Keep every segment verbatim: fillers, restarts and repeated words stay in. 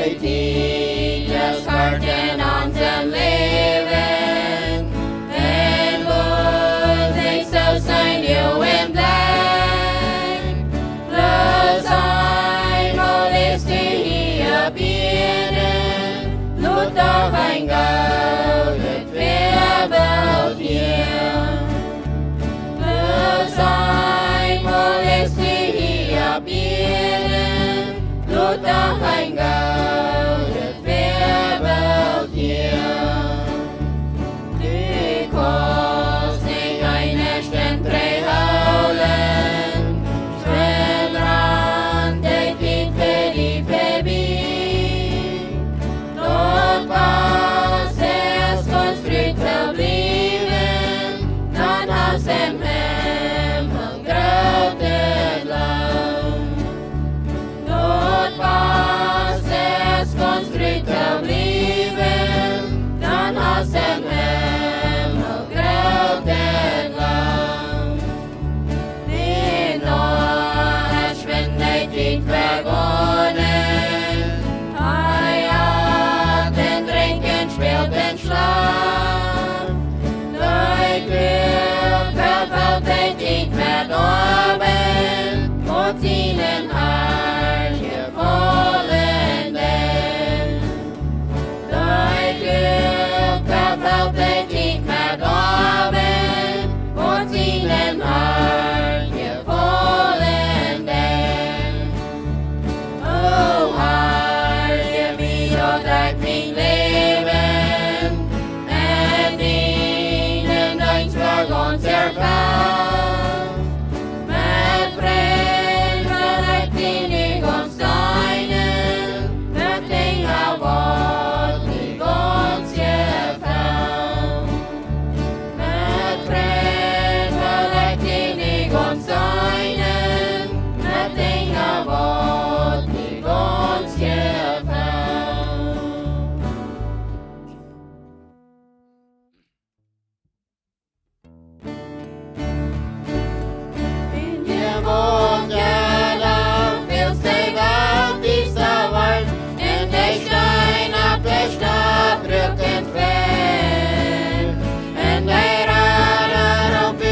Tiet es kort en onsen Läwen, un bloos nich soo sien Oagenblikj. Bloos eemol läfst du hia opp Ieed, lot doch een goodet Väabilt jäwen. Bloos eemol läfst du hia opp Ieed, lot doch een goodet Väabilt jäwen. Du kaust nich eene Stund trigj hoolen, dan rant de Tiet fa die verbie. Daut baste es, gaunz tru to bliewen, dan hast em Himmel grootet Loon. Daut baste es, gaunz tru to bliewen, dan hast em Himmel grootet Loon. Dee Noah es schwind de Tiet vegonen, hee at un drinkjt un spält un schlapt. Dee Kluakja felt de Tiet met Oabeit, waut sienen Harn jefaulen deit. Dee Kluakja felt de Tiet met Oabeit, waut sienen Harn jefaulen deit. O Har, jeff mie daut ekj mien Läwen en dienen Deenst gaunz erfell. Met Freid well ekj die nu gaunz deenen, met Dinja waut die gaunz jefelt. Met Freid well ekj die nu gaunz deenen, met Dinja waut die gaunz jefelt. Wan jie wullen, jo, dan wiels de Welt diesta woat, un de Steen opp de Stap bruaken fält, un de Rada ropt: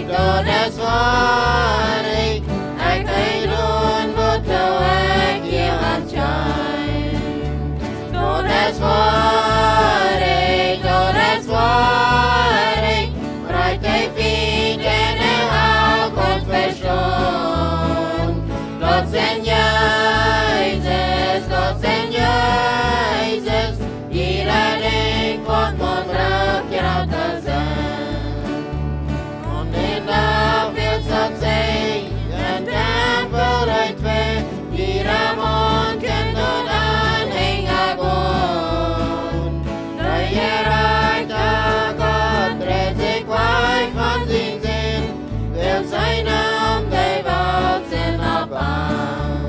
Daut es woarheit, ekj deed doonen, waut ekj jehieet haud. Daut es woarheit, daut es woarheit, rajcht de Fient enne Hal kaun vestonen. Daut sent Jesus, daut sent Jesus, dee daut denkjt, waut mau rajcht jehieet to sennen. Un en daut Felt saul sikj een Tempel reed woaren, dee de Maun kaun doa aunhenjen gonen. De jerajchta Gott dreid sikj wajch von siene Sind, wiels hee neem de Welt sien opp am.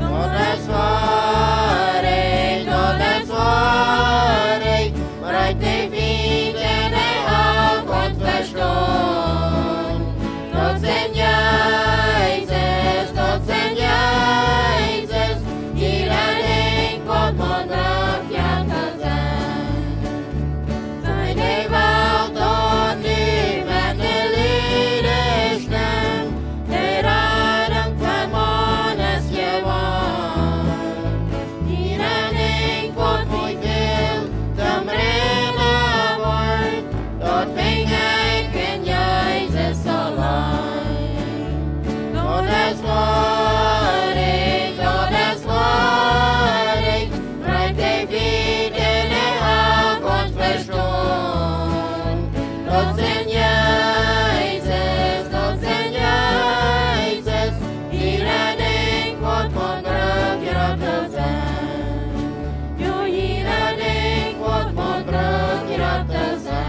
Daut es woarheit, daut es woarheit, rajcht de Fient enne Hal kaun vestonen. Daut sent Jesus, daut sent Jesus, dee daut denkjt, waut mau rajcht jehieet to sennen. Sent de Welt doa nu met de Leedestemm, de Radunk von Maun es jewonnen. Dee daut denkjt, waut mie fält, däm Rema woat, daut finj ekj en Jesus auleen. Daut es woarheit, daut es woarheit, rajcht de Fient enne Hal kaun vestonen. Daut sent Jesus, daut sent Jesus, dee daut denkjt, waut mau rajcht jehieet to sennen. Jo, dee daut denkjt, waut mau rajcht jehieet to sennen.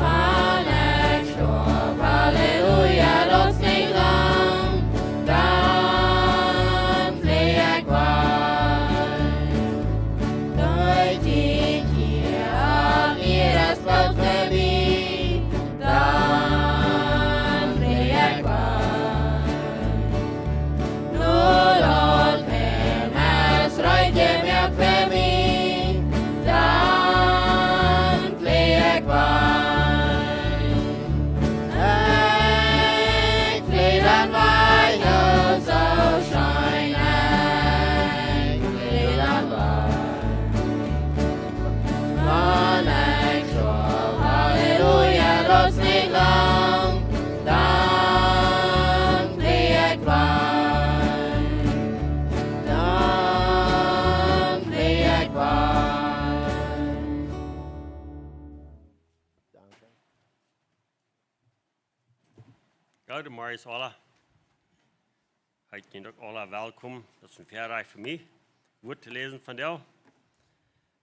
Wan ekj stoaw, Halleluja, daut es nich lang, dan flie ekj wajch. Daut ekj hia opp Ieed es Bloot fa mie, dan flie ekj wajch. Nu daut Himmel es reed jemoakt fa mie, dan flie ekj wajch. Ekj flie dan wajch, oh, soo scheen, ekj flie dan wajch. Wan ekj stoaw, Halleluja, daut es nich lang, dan flie ekj wajch. Dan flie ekj wajch. Goodemorjes aula. Ekj sie uk aula welkom. Daut es een Väarajcht fa mie, Wuat to läsen vondoag.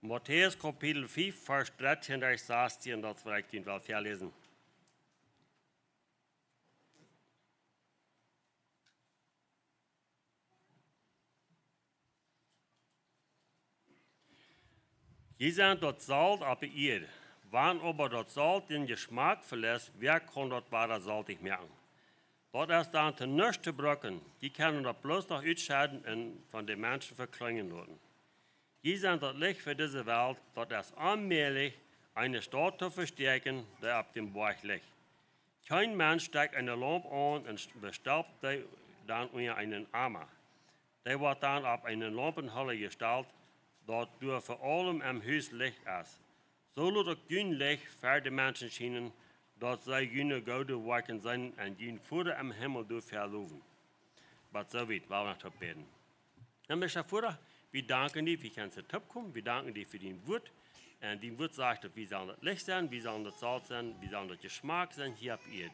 Matäus Kapitel fief, Varsch dartieen bat sastieen, daut well ekj junt väaläsen. Jie sent daut Solt opp de Ieed. Wan oba daut Solt dän Jeschmak veliet, wäa kaun daut wada soltich moaken? Daut es dan to nuscht to brucken. Jie kjennen daut bloos noch utscheiden un von de Menschen vekjlinjen loten. Jie sent daut Licht fa dise Welt. Daut es onmäajlich, eene Staut to vestäakjen, dee opp dän Boajch licht. Kjeen Mensch stekjt eene Laump aun un st-, bestoppt dee dan unja eenen Ama. Dee woat dan opp eenen Laumpenhoola jestalt, daut doa fa aulem em Hus Licht es. Soo lot uk jun Licht ver de Menschen schienen, daut see june goode Woakjen seenen un jun Voda em Himmel doafäa lowen. Bat soo wiet, well wie noch toop bäden. Himmlischa Voda, wie danken die fa dise Toopkomen, wie danken die fa dien Wuat. Un dien Wuat sajcht, daut wie sellen daut Licht sennen, wie sellen daut Solt sennen, wie sellen daut Jeschmak sennen hia opp Ieed.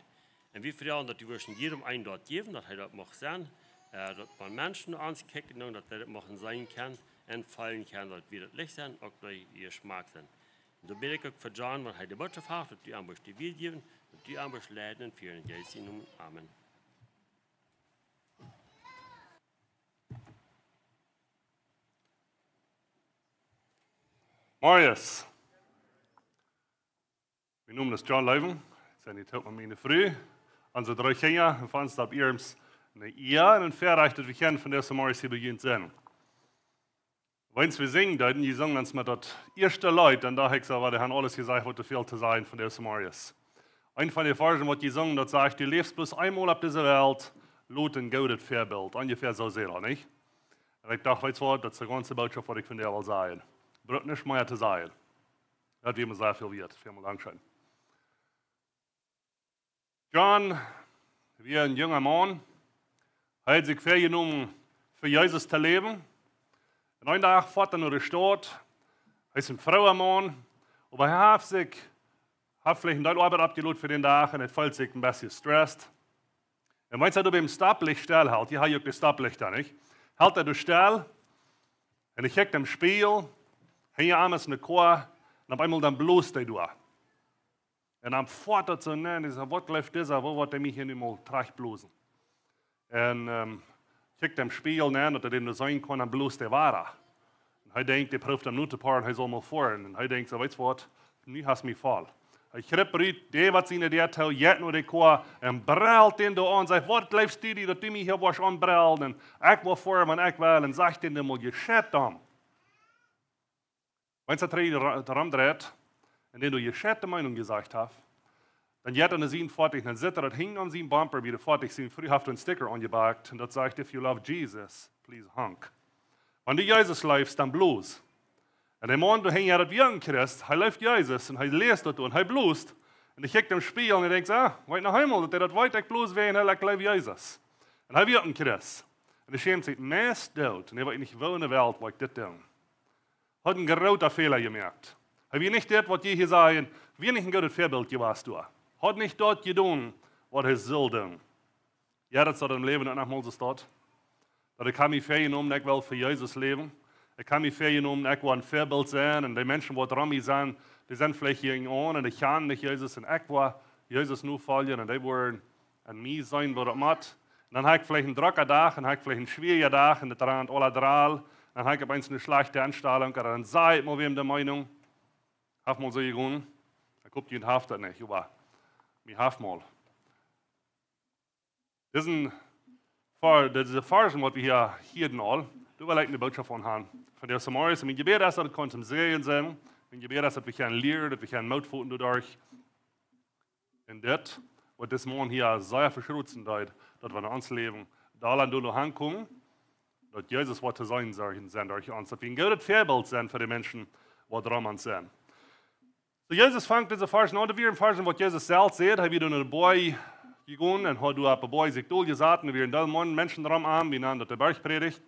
Un wie froagen, daut du wurscht en jiedem eenen daut jäwen, daut hee daut mucht sennen, äh, daut wan Menschen no ons kjikjen, daut dee daut muchten seenen kjennen un feelen kjennen, daut wie daut Licht sent, uk dee Jeschmak sent. Un soo bäd ekj uk fa John, wan hee de Botschaft haft, daut du am wurscht de Wieed jäwen, daut du am wurscht leiden un fieren. En Jesus sien Nomen. Amen. Morjes. Mien Nomen es John Loewen. Ekj sie hia toop met miene Fru, onse dree Kjinja un fa ons es daut ieescht eene Ea un een Väarajcht, daut wie kjennen vondoag zemorjes hia bie junt sennen. Wan wie sinjen deeden, jie sungen ons met daut ieeschte Leet, dan docht ekj soo, wie haben aules jesajcht, waut doa väl to sajen vondoag zemorjes. Eent von de Varsch, waut jie sungen, daut sajcht: "Du läfst bloos eemol opp dise Welt, lot een goodet Väabilt." Onjefäa soo sajcht daut, nich? Un ekj docht, weetst waut, daut es de gaunze Bootschoft, waut ekj vondoag well sajen. Bruck nuscht mea to sajen. Daut wia mie sea väl wieet. Välmol dankscheen. John wia een junga Maun. Hee haud sikj väajenomen, fa Jesus to läwen. Un eenen Dach foat hee no de Staut. Hee es een frooa Maun. Oba hee haft sikj, haft veleicht een Deel Oabeit oppjelot fa dän Dach un hee feelt sikj een bät stressed. Un wan hee doa biem Stopplicht stell helt, hee haud uk de Stopplichta, nich? Helt hee doa stell un hee kjikjt em Spieejel, hinja am es ne Koa, un opp eemol dan blost hee doa. Un dan foat daut soo, nä, un hee sajcht: "Waut jleeft disa, woo woat dee mie hia nu mol trajcht blosen?" Un, ähm, kjikjt em Spieejel nenn, daut hee dän seenen kaun, dan blost hee wada. Un hee denkjt, hee proowt am no to poaren, hee saul mol foaren. Un hee denkjt soo: "Weetst waut, nu hast mie voll." Hee kjript rut, dee waut siene Däa too, jeit no de Koa un brellt dän doa aun, sajcht: "Waut jleefst du die, daut du mie hia woascht aunbrellen? Un ekj well foaren, wan ekj well." Un sajcht dän mol: "Jescheit, Dom." Wan hee trigj ro-, romdreit un dän doa jescheite Meenunk jesajcht haft, dan jeit hee no sien Foatich, dan sitt hee daut hinjen aun sien Bumper, bie de Foatich sien Fru haft een Sticker aunjebakt, un daut sajcht: "If you love Jesus, please honk." Wan du Jesus leefst, dan blos. Un de Maun doa hinjen, daut wia een Christ, hee leeft Jesus un hee läst daut un hee blost. Un hee kjikjt em Spieejel un hee denkjt: "Ah, weet noch eemol, daut hee daut weet, ekj blos wäajen, ekj leew Jesus." Un hee wia een Christ. Un hee schämt sikj meist doot. Un hee weet nich, woo enne Welt wull ekj dit doonen. Haud een groota Fäla jemoakt. Hee wia nich dit, waut jie hia sajen, wia nich een goodet Väabilt jewast doa. Haud nich daut jedonen, waut hee sull doonen. Jo, daut es em Läwen uk noch mol soo, daut ekj hab mie väajenomen, ekj well fa Jesus läwen. Ekj hab mie väajenomen, ekj woa een Väabilt sennen. Un de Menschen, waut rom mie sent, dee sent veleicht hia aun un dee kjanen nich Jesus. Un ekj woa Jesus nofoljen un dee woaren aun mie seenen, waut daut mott. Un dan hab ekj veleicht een drocken Dach un hab ekj veleicht een schwierijen Dach un daut rant aula drol. Dan hab ekj opp eemol eene schlajchte Enstalunk, ooda dan saj ekj mau wäm de Meenunk. Haft mol soo jegonen. Ekj hop, jie haben daut nich, oba mie haft mol. Dit es een Var-, dit es een Varsch, waut wie hia, hia dan aul, doa well ekj eene Bootschoft von haben. Von de Samaria, mien Jebäd es, daut et kaun een Säajen sennen. Mien Jebäd es, daut wie kjennen lieren, daut wie kjennen Moot foten doaderch. Un dit, waut dis Maun hia sea veschrutzen deed, daut wie en ons Läwen doa aun doa hankomen, daut Jesus woat to seenen sennen derch ons, daut wie een goodet Väabilt sent fa de Menschen, waut rom ons sent. Soo, Jesus fangt dise Varsch aun, daut wia een Varsch, waut Jesus selfst säd, hee wia no de Boaj jegonen un haud doa opp de Boaj sikj doljesat, un wia een Deel Maun-, Menschen rom am, wie nanen daut de Boajprädicht.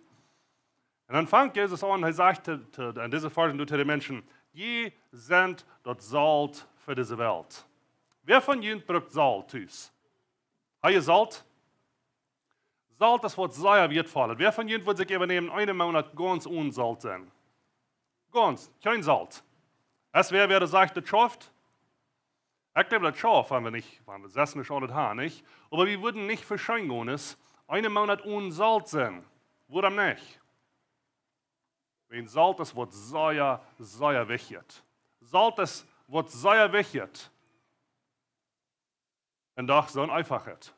Un dan fangt Jesus aun, hee sajcht to, to, en dise Varsch doa to de Menschen: "Jie sent daut Solt fa dise Welt." Wäa von junt brukt Solt tus? Hab jie Solt? Solt es waut sea wieetvoll. Wäa von junt wudd sikj äwanämen, eenen Moonat gaunz one Solt sennen? Gaunz, kjeen Solt. Es wäa, wäa doa sajcht, daut schauft? Ekj jleew, daut schauft, wan wie nich, wan wie sest nich aul daut haben, nich? Oba wie wudden nich vescheen gonen, es eenen Moonat one Solt sennen. Wuarom nich? Wiels Solt es waut sea, sea wichtich. Solt es waut sea wichtich. Un doch soo eenfach et.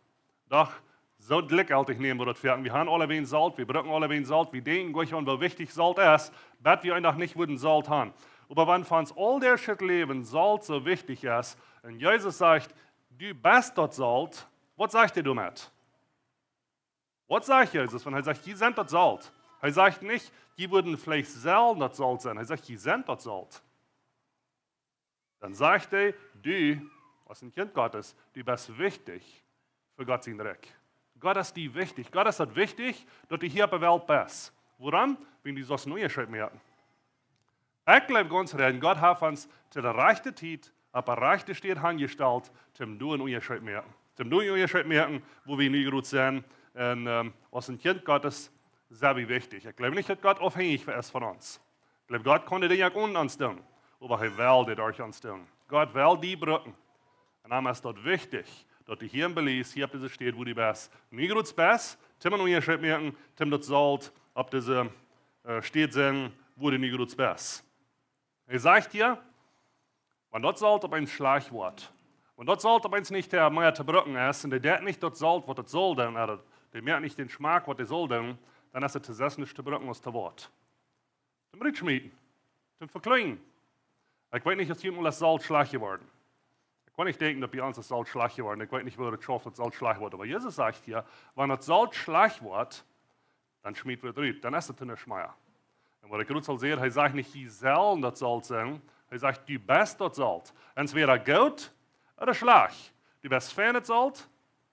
Doch soo jlikjjeltich nämen wie daut väa. Wie haben aulawäajen Solt, wie brucken aulawäajen Solt, wie denkjen nich aun, woo wichtich Solt es, bat wie eenen Dach nich wudden Solt haben. Oba wan fa ons aul daut Läwen Solt soo wichtich es, un Jesus sajcht: "Du best daut Solt", waut sajcht hee doamet? Waut sajcht Jesus, wan hee sajcht: "Jie sent daut Solt"? Hee sajcht nich: "Jie wudden veleicht sellen daut Solt sennen." Hee sajcht: "Jie sent daut Solt." Dan sajcht hee: "Du, aus een Kjint Gottes, du best wichtich fa Gott sien Rikj." Gott es die wichtich. Gott es daut wichtich, daut du hia opp de Welt best. Wuarom? Wiels du saust een Unjascheet moaken. Ekj jleew gaunz rein, Gott haft ons to de rajchte Tiet opp de rajchte Städ hanjestalt, toom doa een Unjascheet moaken. Toom doa een Unjascheet moaken, wua wie nu jrod sent. Un, ähm, aus een Kjint Gottes sent wie wichtich. Ekj jleew nich, daut Gott aufhenjich es von ons. Ekj jleew, Gott kaun de Dinja uk one ons doonen. Oba hee well dit derch ons doonen. Gott well die brucken. Un dan es daut wichtich, daut du hia en Belize, hia opp dise Städ, wua du best, nu jrod best, toom een Unjascheet moaken, toom daut Solt opp dise, äh, Städ sennen, wua du nu jrod best. Hee sajcht hia, wan daut Solt opp eemol schlajcht woat, wan daut Solt opp eemol nich mea to brucken es, un dee deit nich daut Solt, waut et saul doonen, ooda dee moakt nich dän Schmack, waut dee saul doonen, dan es et to sest nuscht to brucken aus to waut. Toom rutschmieten. Toom vekjlinjen. Ekj weet nich, aus hia mol daut Solt schlajcht jeworden. Ekj kaun nich denkjen, daut bie ons daut Solt schlajcht jeworden. Ekj weet nich, woo daut schauft, daut Solt schlajcht woat. Oba Jesus sajcht hia, wan daut Solt schlajcht woat, dan schmiet wie et rut. Dan es et nuscht mea. Un waut ekj jrod aul säd, hee sajcht nich: "Jie sellen daut Solt sennen." Hee sajcht: "Du best daut Solt." Entwäda goot ooda schlajcht. Du best feinet Solt,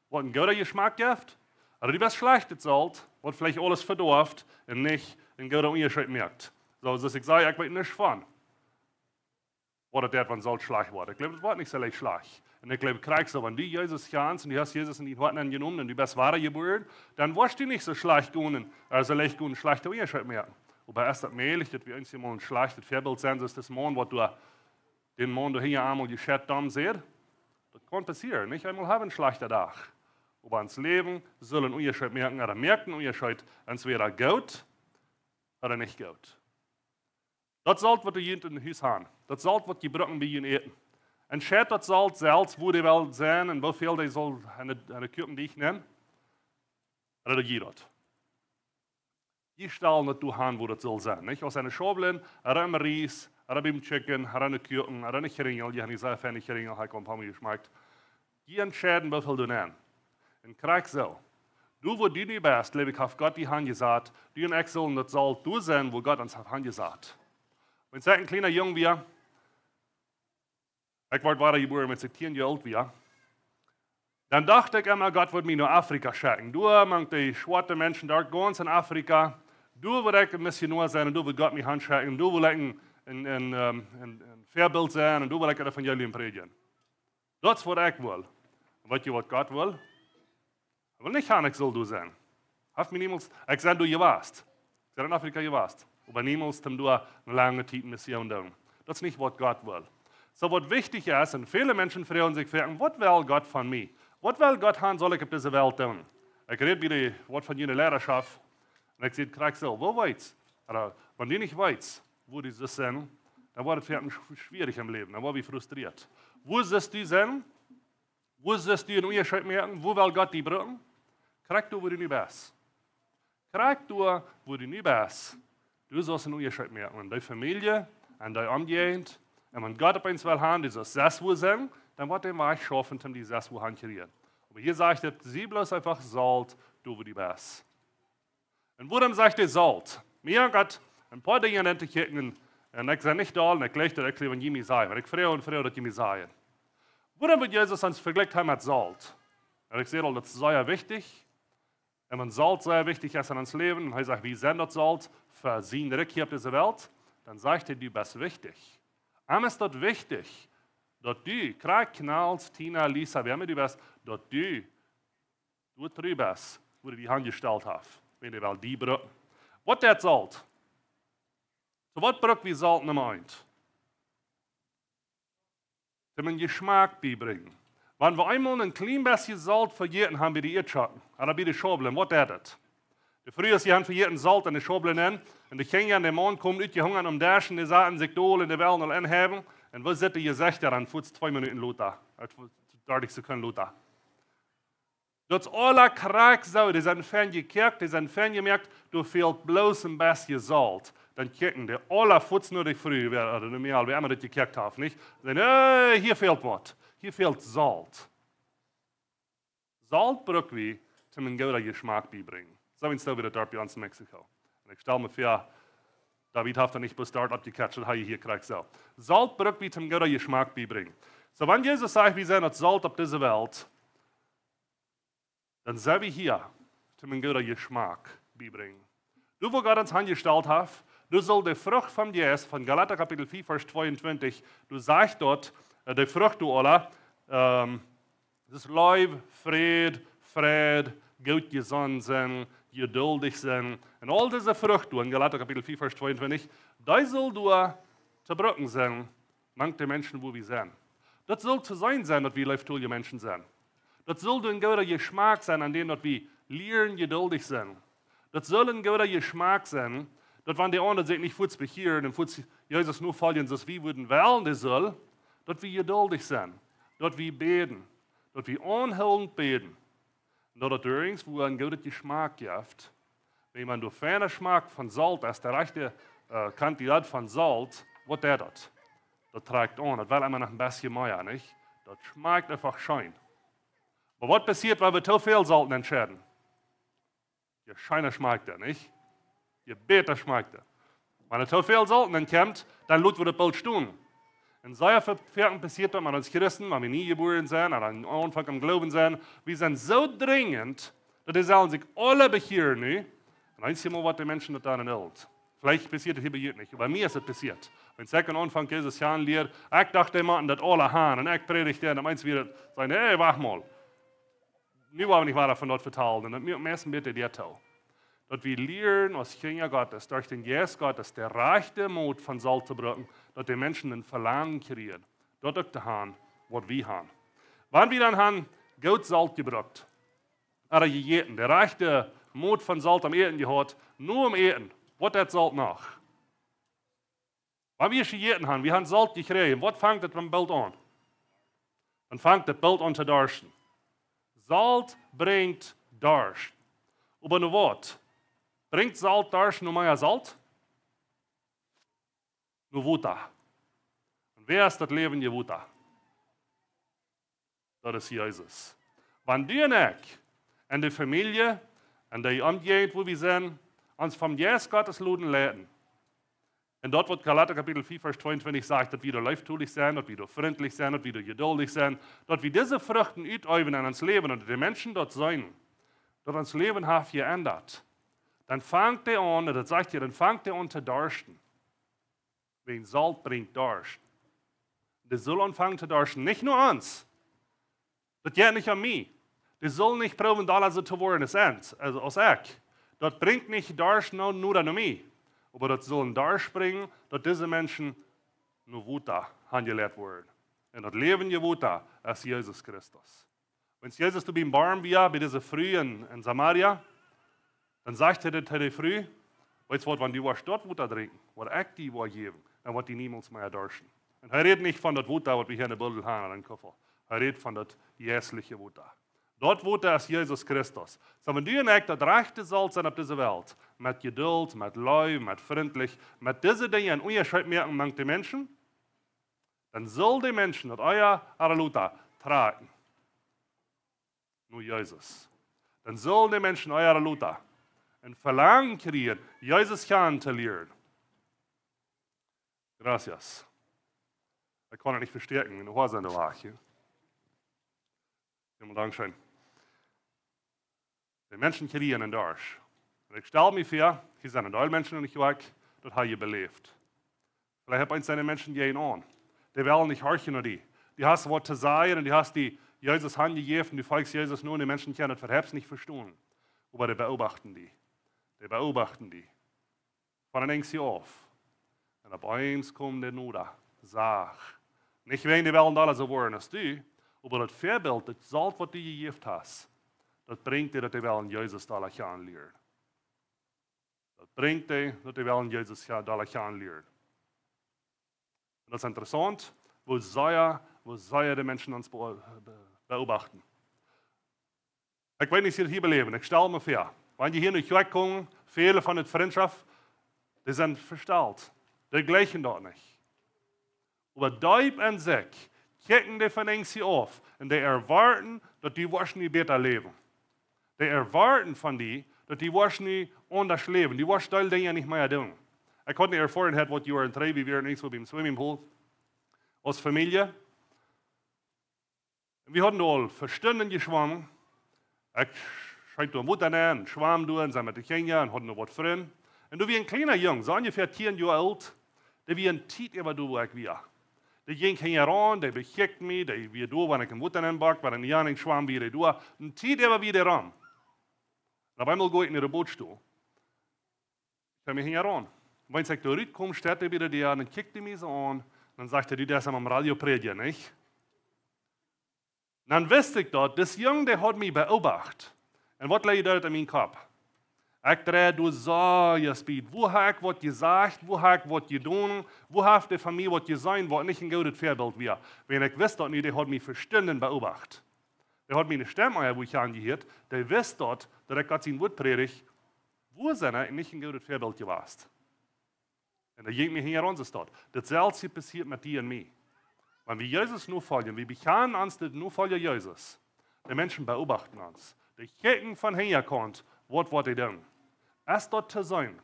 waut een gooden Jeschmack jeft, ooda du best schlajchtet Solt, waut veleicht aules vedoaft un nich een gooden Unjascheet moakt. Soo, soo aus ekj säd, ekj weet nich von waut et deit, wan Solt schlajcht woat. Ekj jleew, et woat nich soo leicht schlajcht. Un ekj jleew, krakjt soo, wan du Jesus kjanst un du hast Jesus en dien Hoat aunjenomen un du best wadajebuaren, dan woascht du nich soo schlajcht gonen, äh, soo leicht gonen, schlajchte Unjascheet moaken. Oba es daut mäajlich, daut wie ons eemol een schlajchtet Väabilt sent, soo aus dis Maun, waut doa dän Maun doa hinja eemol jescheit, dan säd, daut kaun passieren, nich? Eemol hab wie een schlajchten Dach. Oba ons Läwen saul een Unjascheet moaken, ooda moakt een Unjascheet, entwäda goot ooda nich goot. Daut Solt, waut jie en Hus haben, daut Solt, waut jie brucken bie jun Äten. Entscheid daut Solt selfst, wua dee well sennen un woo väl dee saul en de, en de Kuakendeajch nämen, ooda jie daut. Jie stalen daut doa han, wua daut saul sennen, nich? Aus enne Schaubel, ooda em Ries, ooda biem Chicken, ooda enne Kuaken, ooda enne Kjrinjel, jie haben sea feine Kjrinjel, hab ekj aul een poa Mol jeschmakt. Jie entscheiden, woo väl doa nämen. Un krakjt soo. Doa, wua du nu best, jleew ekj, haft Gott die hanjesat, du un ekj sellen daut Solt doa sennen, wua Gott ons haft hanjesat. Wan ekj een kjliena Jung wia, ekj wort wadajebuaren, wan ekj tieen Joa oolt wia, dan docht ekj emma, Gott wudd mie no Afrika schekjen. Doa, mank de schwoate Menschen doa, gaunz en Afrika, doa wudd ekj een Missionoa sennen un doa wudd Gott mie hanschekjen un doa wudd ekj een, een, een, ähm, een, een Väabilt sennen un doa wudd ekj daut Evangelium prädjen. Daut es, waut ekj well. Un weet jie, waut Gott well? Hee well nich han, ekj saul doa sennen. Haft mie niemols, ekj sie doa jewast. Ekj sie en Afrika jewast. Oba niemols toom doa eene lange Tiet Mission doonen. Daut es nich waut Gott well. Soo waut wichtich es, un väle Menschen froagen sikj: "Waut well Gott von mie? Waut well Gott haben, saul ekj opp dise Welt doonen?" Ekj räd bie de, waut von june Leidaschoft, un ekj säd krakjt soo: "Woo weetst?" Ooda wan du nich weetst, woo du sust sennen, dan woat et fa die schw-, schwierich em Läwen, dan woa wie frustrieet. Woo sust du sennen? Woo sust du eenen Unjascheet moaken? Woo well Gott die brucken? Krakjt doa, woo du nu best. Krakjt doa, woo du nu best. Du sust eenen Unjascheet moaken. En de Famielje, en de Omjäajent. Un wan Gott opp eemol well haben, du sust sest wua sennen, dan woat hee eenen Wajch schaufen, om die sest wua han to kjrieen. Oba hia sajcht et: "Sie bloos eefach Solt, doa wua du best." Un wuarom sajcht hee Solt? Mie haft een poa Dinja aun to kjikjen, un ekj sie nich doll, un ekj jleich daut, ekj jleich, wan jie mie sajen, oba ekj froag un froag, daut jie mie sajen. Wuarom woat Jesus ons vejlikjt haben met Solt? Un ekj säd aul, daut es sea wichtich. Un wan Solt sea wichtich es en ons Läwen, un hee sajcht, wie sent daut Solt fa sien Rikj hia opp dise Welt, dan sajcht hee, du best wichtich. Am es daut wichtich, daut du, krakjt Knals, Tina, Lisa, wäa emma du best, daut du doa tru best, wua hee die aunjestalt haft, wan hee well die brucken. Waut deit Solt? Soo waut bruck wie Solt Numma eent? Toom eenen Jeschmack biebrinjen. Wan wie eemol een kjlien bät Solt vejäten haben bie de Ieedschocken, ooda bie de Schaubel, waut deit et? De Frues, dee haben vejäten Solt en de Schaubel nenn, un de Kjinja un de Maun kjeemen utjehungat aum Desch, un dee saten sikj dol un dee wellen aul aunhäwen, un woo sitt de Jesecht dan fuaz twee Minuten lota, äh, dartich Sekunden lota? Daut es aula krakjt soo, dee sent fein jekoakt, dee sent fein jemoakt, doa fält bloos een bät Solt. Dan kjikjen dee aula fuaz no de Fru, wäa, ooda no mie, wäa emma daut jekoakt haft, nich? Sajen: "Hey, hia fält waut. Hia fält Solt." Solt bruck wie, toom eenen gooden Jeschmack biebrinjen. Soo aus wie daut doa bie ons en Mexiko. Un ekj stal mie väa, David haft daut nich bloos doa oppjekjatcht, daut hee hia krakjt soo. Solt bruck wie, toom eenen gooden Jeschmack biebrinjen. Soo, wan Jesus sajcht, wie sent daut Solt opp dise Welt, dan sent wie hia, toom eenen gooden Jeschmack biebrinjen. Doa, wua Gott ons aunjestalt haft, doa saul de Frucht vom Jeist, von Galata Kapitel fief, Varsch tweeuntwintich, doa sajcht daut, äh, de Frucht doa aula, ähm, daut es Leew, Fräd, Freid, goot jesonnen sennen, jeduldich sennen. Un aul dise Frucht doa en Galata Kapitel fief, Varsch tweeuntwintich, dee saul doa to brucken sennen, mank de Menschen, wua wie sent. Daut saul to seenen sennen, daut wie leeftolje Menschen sent. Daut saul een gooden Jeschmack sennen, aun däm daut wie lieren jeduldich sennen. Daut saul een gooden Jeschmack sennen, daut wan dee aundre sikj nich fuaz bekjieren un fuaz Jesus nofoljen, soo aus wie wudden wellen, dee sullen, daut wie jeduldich sent, daut wie bäden, daut wie aunhoolent bäden. Un daut daut doa irjentwua een gooden Jeschmack jeft. Wan eena doa fein jeschmack von Solt es, de rajchte, äh, Quantität von Solt, waut deit daut? Daut trakjt aun. Daut well emma noch een bät mea, nich? Daut schmakjt eefach scheen. Oba waut passieet, wan wie too väl Solt nenschedden? Je scheena schmakjt et, nich? Je bäta schmakjt et. Wan doa too väl Solt nenkjemt, dan lot wie daut boolt stonen. Un sea foaken passieet daut met ons Christen, wan wie nie jebuaren sent, ooda aum Aunfank em Gloowen sent, wie sent soo drinjent, daut dee sellen sikj aula bekjieren nu. Un eenjemol woat de Menschen daut dan en Eld. Veleicht passieet et hia bie junt nich, oba bie mie es et passieet. Wan ekj aum Aunfank Jesus kjanen lieed, ekj docht, dee motten daut aula haben, un ekj prädjd, un opp eemol wia et, säd: "Hey, wacht mol. Nu woa wie nich wieda von daut vetalen." Un daut mie-, meist een bät de Tiet. Daut wie lieren aus Kjinja Gottes, derch dän Jeist Gottes, de rajchte Mot von Solt to brucken, daut de Menschen een Velangen kjrieen, daut uk to haben, waut wie haben. Wan wie dan haben goot Solt jebrukt, ooda jejäten, de rajchte Mot von Solt aum Äten jehaut, nu aum Äten, waut deit Solt noch? Wan wie jejäten haben, wie haben Solt jekjräajen, waut fangt et dan boolt aun? Dan fangt et boolt aun to darschten. Solt brinjt Darscht. Oba no waut? Brinjt Solt Darscht, no mea Solt? No Wota. Un wäa es daut läwendje Wota? Daut es Jesus. Wan du un ekj en de Famielje, en de Omjäajent, wua wie sent, ons vom Jeist Gottes loten leiden, un daut, waut Galata Kapitel fief, Varsch tweeuntwintich sajcht, daut wie doa leeftolich sent, daut wie doa frintlich sent, daut wie doa jeduldich sent, daut wie dise Fruchten uteewen en ons Läwen un de Menschen daut seenen, daut ons Läwen haft jeendat, dan fangt dee aun, un daut sajcht hia, dan fangt dee aun to darschten. Wiels Solt brinjt Darscht. Dee saul aunfangen to darschten, nich no ons. Daut jeit nich om mie. Dee saul nich proowen, dolla soo to woaren aus ons, aulsoo aus ekj. Daut brinjt nich Darscht no, no dan no mie. Oba daut sull een Dorscht brinjen, daut dise Menschen no Wota aunjeleit woaren. Un daut läwendje Wota es Jesus Christus. Wan Jesus doa biem Borm wia, bie dise Fru en, en Samaria, dan sajcht hee to de Fru: "Weetst waut, wan du woascht daut Wota drinkjen, waut ekj die woa jäwen, dan woat die niemols mea dorschten." Un hee rät nich von daut Wota, waut wie hia enne Buddel haben, en Kuffel. Hee rät von daut jeistliche Wota. Daut Wota es Jesus Christus. Soo, wan du un ekj daut rajchte Solt sent opp dise Welt, met Jeduld, met Leew, met frintlich, met dise Dinja een Unjascheet moaken mank de Menschen, dan sull de Menschen daut ea ooda lota trakjen no Jesus. Dan sullen de Menschen ea ooda lota een Velangen kjrieen, Jesus kjanen to lieren. Gracias. Ekj kaun daut nich vestäakjen, miene Hoa sent doa wajch. Hia, dankscheen. De Menschen kjrieen een Dorscht. Un ekj stal mie väa, hia sent een Deel Menschen en de Kjoakj, daut hab jie beläft. Veleicht hast du eent von dee Menschen, dee aun, dee wellen nich horchen no die. Du hast waut to sajen un du hast die Jesus hanjejäft un du folchst Jesus nu un de Menschen kjennen daut äwahaupt nich vestonen. Oba dee beobachten die. Dee beobachten die. Von een Enjstje auf. Un opp eemol kjemt de Noda, sach. Nich wäajen dee wellen dolla soo woaren aus du, oba daut Väabilt, daut Solt, waut du jejäft hast, daut brinjt dee, daut dee wellen Jesus dolla kjanen lieren. Daut brinjt dee, daut dee wellen Jesus kja-, dolla kjanen lieren. Un daut es interessaunt, woo sea, woo sea de Menschen ons beo-, be-, beobachten. Ekj weet nich, aus jie daut hia beläwen. Ekj stal mie väa, wan jie hia no de Kjoakj komen, väle von de Frintschoft, dee sent vestalt. Dee jlikjen daut nich. Oba deep en sikj kjikjen dee von Enjstje auf un dee erwoaten, daut du woascht nu bäta läwen. Dee erwoaten von die, daut du woascht nu aundasch läwen. Du woascht dee Dinja nich mea doonen. Ekj haud eene Erfoarunk jehaut, waut Joaren trigj, wie wieren eensmol biem Swimmingpool aus Famielje. Un wie hauden doa aul fa Stunden jeschwomen. Ekj scheet doa em Wota nenn, schwam doa un sach met de Kjinja un haud noch waut Frind. Un doa wia een kjliena Jung, soo onjefäa tieen Joa oolt, dee wia een Tiet äwa doa, wua ekj wia. Dee jinkj hinjaraun, dee bekjikjt mie, dee wia doa, wan ekj em Wota nenn bak, wan ekj nenn schwam, wia dee doa. Een Tiet äwa wia dee rom. Un opp eemol go ekj no de Bootstool. Ekj kjeem hinjaraun. Wan ekj doa rutkomen, steit hee bie de Däa un kjikjt mie soo aun. Dan sajcht hee: "Du deist aum Radio prädjen, nich?" Dan wist ekj daut, dis Jung, dee haud mie beobacht. Un waut leet daut en mienen Kopp? Ekj dreid doa soo, jo, Speed. Wua hab ekj waut jesajcht? Wua hab ekj waut jedonen? Wua haft dee von mie waut jeseenen, waut nich een goodet Väabilt wia? Wiels ekj wist daut nu, dee haud mie fa Stunden beobacht. Dee haud miene Stemm aul, wua ekj aunjehieet. Dee wist daut, daut ekj Gott sien Wuat prädj. Wua sie ekj nich een goodet Väabilt jewast? Un doa jinkj mie hinjaraun, soo steit. Daut selwje passieet met die un mie. Wan wie Jesus nofoljen, wie bekjanen ons de Nofolja Jesus, de Menschen beobachten ons. Dee kjikjen von hinjakaunt, waut woat hee doonen. Es daut to seenen,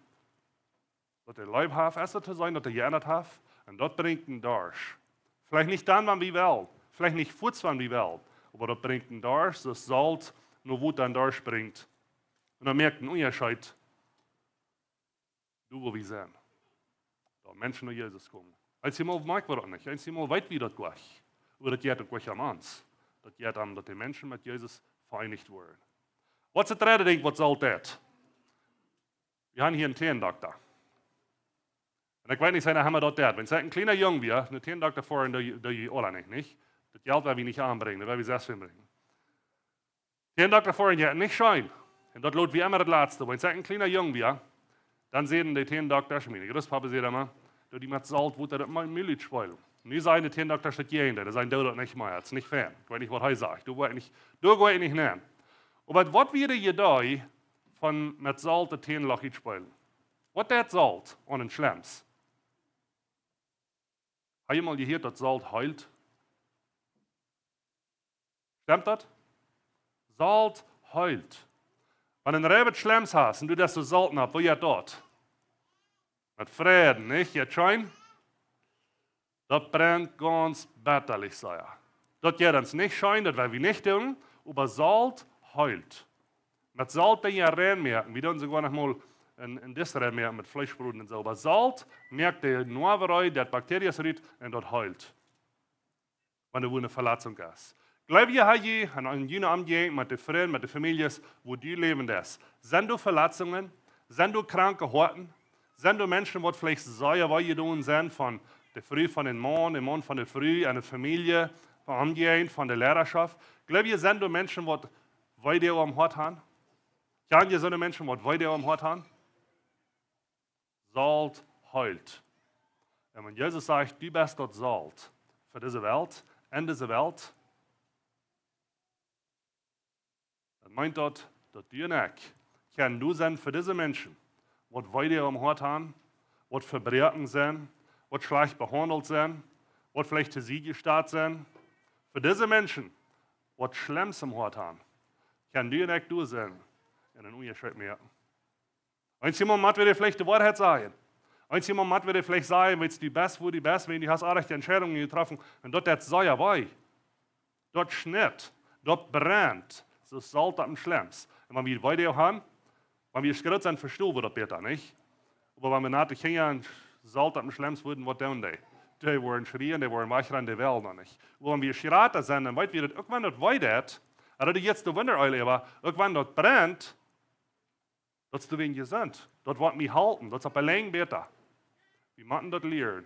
daut hee leef haft, es daut to seenen, daut hee jeendat haft, un daut brinjt een Dorscht. Veleicht nich dan, wan wie wellen, veleicht nich fuaz, wan wie wellen, oba daut brinjt een Dorscht, soo aus Solt no Wota een Dorscht brinjt. Un daut moakt een Unjascheet, doa wua wie sent. Daut Menschen no Jesus komen. Eenjemol moakjen wie daut nich, eenjemol weeten wie daut jlikj. Oba daut jeit uk jlikj aun ons. Daut jeit aun, daut de Menschen met Jesus vereenicht woaren. Waut es daut dredde Dinkj, waut Solt deit? Wie haben hia een Tändokta. Un ekj weet nich, aus eena daut deit. Wan ekj een kjliena Jung wia, een Tändokta foaren, dee, dee aula nich, nich? Daut Jelt woa wie nich aunbrinjen, daut woa wie selfst aunbrinjen. Tändokta foaren, jo, nich scheen. Un daut lot wie emma daut latste. Wan ekj een kjliena Jung wia, dan säden de Tändoktasch, mien Grootpapa säd emma, daut dee met Solt Wota daut mea Milch spolen. Nu sajen de Tändoktasch daut jie, dee sajen, doo daut nich mea, daut es nich fein. Ekj weet nich, waut hee sajcht. Doa woa ekj nich, doa woa ekj nich nenn. Oba waut wia de Idee von met Solt daut Tändokta spolen? Waut deit Solt aun een Schlems? Hast du mol jehieet, daut Solt heelt? Stemt daut? Solt heelt. Wan du een Reibet Schlems hast un du deist doa Solt nopp, woo jeit daut? Met Fräd, nich? Jeit scheen? Daut brennt gaunz bettalich, saj ekj. Daut jeit ons nich scheen, daut woa wie nich doonen, oba Solt heelt. Met Solt deit je reinmoaken. Wie doonen soogoa noch mol een, een Disch reinmoaken met Fleesch broden un soo. Oba Solt moakt de Noawerei, daut Bakterien rut un daut heelt. Wan doa eene Veletzunk es. Jleew jie, hab jie en, en june Omjäajent met de Frind, met de Famieljes, wua du läwen deist? Sent doa Veletzungen? Sent doa kranke Hoaten? Sent doa Menschen, waut veleicht sea wee jedonen sent von de Fru von dän Maun, de Maun von de Fru, enne Famielje, von Omjäajent, von de Lierarschoft? Gloow jie, sent doa Menschen, waut Weedoag aum Hoat han? Kjan jie soone Menschen, waut Weedoag aum Hoat han? Solt heelt. Un wan Jesus sajcht, du best daut Solt fa dise Welt, en dise Welt, dan meent daut, daut du un ekj kjennen doa sennen fa dise Menschen, waut Weedoag aum Hoat han, waut vebroaken sent, waut schlajcht behaundelt sent, waut veleicht to Sied jestalt sent. Fa dise Menschen, waut Schlemms aum Hoat han, kjennen du un ekj doa sennen un eenen Unjascheet moaken. Eenjemol mott wie veleicht de Woarheit sajen. Eenjemol mott wie veleicht sajen, weetst, du best, wua du best, wan du hast orrajchte Entscheidungen jetroffen. Un daut deit sea wee. Daut schnitt, daut brent, soo aus Solt opp dän Schlems. Un wan wie Weedoag han, wan wie schroot sent, vestonen wie daut bäta, nich? Oba wan wie no de Kjinja un Solt opp dän Schlems wudden, waut doonen dee? Dee wudden schrieen, dee wudden wajchrennen, dee wellen noch nich. Oba wan wie schrata sent, dan weet wie daut, uk wan daut wee deit, un daut es nu de Wunda, oba uk wan daut brent, daut es doawäajen jesunt. Daut woat mie halpen. Daut es opp de Lenj bäta. Wie motten daut lieren.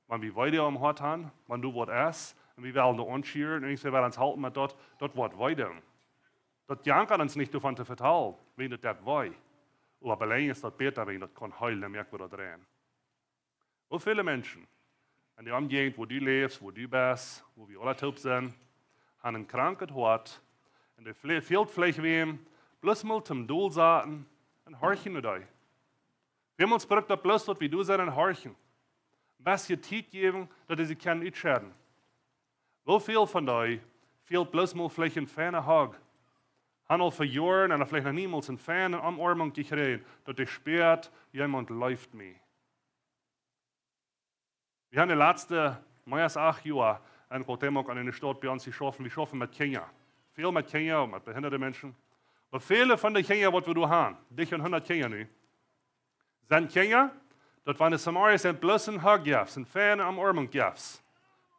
Wan wie Weedoag aum Hoat han, wan doa waut es, un wie wellen doa aunschieren, un ekj saj, wie wellen ons halpen met daut, daut woat wee doonen. Daut jankat ons nich doavon to vetalen, wan daut deit wee. Oba opp de Lenj es daut bäta, wan daut kaun heelen, dan moak wie daut rein. Woo väle Menschen en de Omjäajent, wua du läfst, wua du best, wua wie aula toop sent, han een kranket Hoat, un dee fle-, fält veleicht wäm, bloos mol toom dolsaten un horchen no dee. Väl mol brukt daut bloos, daut wie doa sent un horchen. Een bät Tiet jäwen, daut dee sikj kjennen utschedden. Woo väl von dee fält bloos mol veleicht een feina Hug? Han aul fa Joaren un veleicht noch niemols eene feine Omoarmunk jekjräajen, daut dee spieet, jemaunt leeft mie. Wie han de latste mea aus acht Joa en Cuauhtémoc aun eene Staut bie ons jeschauft. Wie schaufen met Kjinja. Väl met Kjinja un met behinjade Menschen. Oba väle von de Kjinja, waut wie doa han, dicht aun hundat Kjinja nu, sent Kjinja, daut wan de Samarias an bloos een Hug jeft, eene feine Omoarmunk jeft,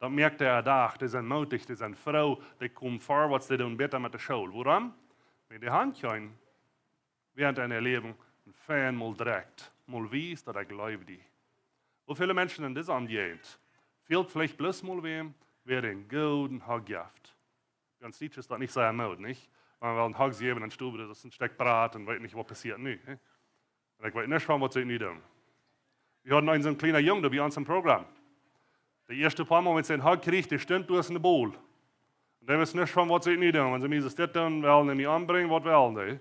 dan moakt dee äa Dach, dee sent mootich, dee sent froo, dee komen forwards, dee doonen bäta met de School. Wuarom? Wan dee han kjennen, wäarent äa Läwen, een fein mol direkt, mol wiest, daut ekj leew die. Woo väle Menschen en dise Omjäajent fält veleicht bloos mol wäm, wäa een gooden Hug jeft? Bie ons Dietsche es daut nich sea Mood, nich? Wan wie een Hug jäwen, dan stonen wie, daut es een Stekj Brat un weeten nich, waut passieet nu, nä? Un ekj weet nuscht von, waut see nu doonen. Wie hauden eemol soon kjliena Jung doa bie ons em Programm. De ieeschte poa Mol, wan see een Hug kjrieech, dee stunt doa aus een Bol. Un dee wist nuscht von, waut see nu doonen. Wan see mie soo dit doonen, wellen dee mie ombrinjen, waut wellen dee?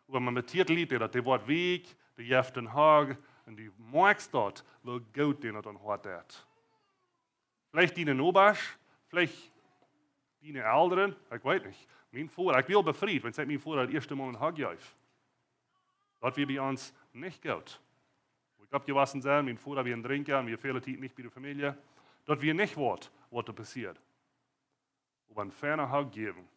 Oba met de Tiet lieet dee daut, dee woat weakj, dee jeft een Hug, un du moakst daut, woo goot dän daut aum Hoat deit. Veleicht diene Nobasch, veleicht diene Elren, ekj weet nich. Mien Voda, ekj wia befriet, wan ekj mien Voda daut ieeschte Mol een Hug jeef. Daut wia bie ons nich goot. Wua ekj oppjewossen sie, mien Voda wia een Drinkja un wia väle Tiet nich bie de Famielje. Daut wia nich waut, waut doa passieed. Oba een feina Hug jäwen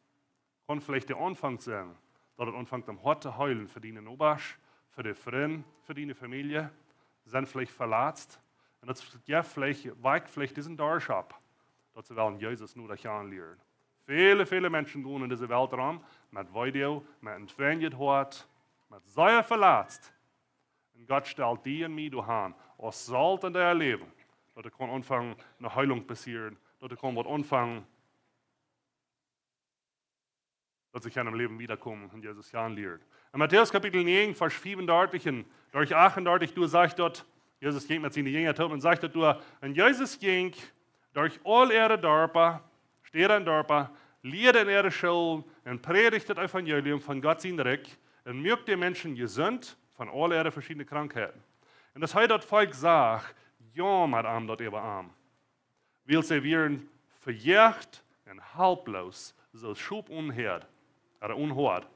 kaun veleicht de Aunfank sennen, daut et aunfangt aum Hoat to heelen fa diene Nobasch, fa de Frind, fa diene Famielje, sent veleicht veletzt. Un daut jeft veleicht, woakt veleicht disen Dorsch opp, daut see wellen Jesus nu doa kjanen lieren. Väle, väle Menschen gonen en dise Welt rom met Weedoag, met een twinjet Hoat, met sea veletzt. Un Gott stalt die un mie doa han, aus Solt en äa Läwen, daut et kaun aunfangen, eene Heelunk passieren, daut et kaun waut aunfangen, daut see kjennen em Läwen wiedakomen un Jesus kjanen lieren. En Matäus Kapitel näajen, Varsch fiefundartich un derch achtundartich, doa sajcht daut, Jesus jinkj met siene Jinja toop un sajcht daut doa, un Jesus jinkj derch aul äare Darpa, Städa un Darpa, lieed en äare Schoolen un prädicht daut Evangelium von Gott sien Rikj un muak de Menschen jesunt von aul äare veschiedne Krankheiten. Un aus hee daut Volkj sach, jaumad am daut äwa am, wiels see wieren vejoagt un halploos, soo aus Schop one Hieed, ooda one Hoad.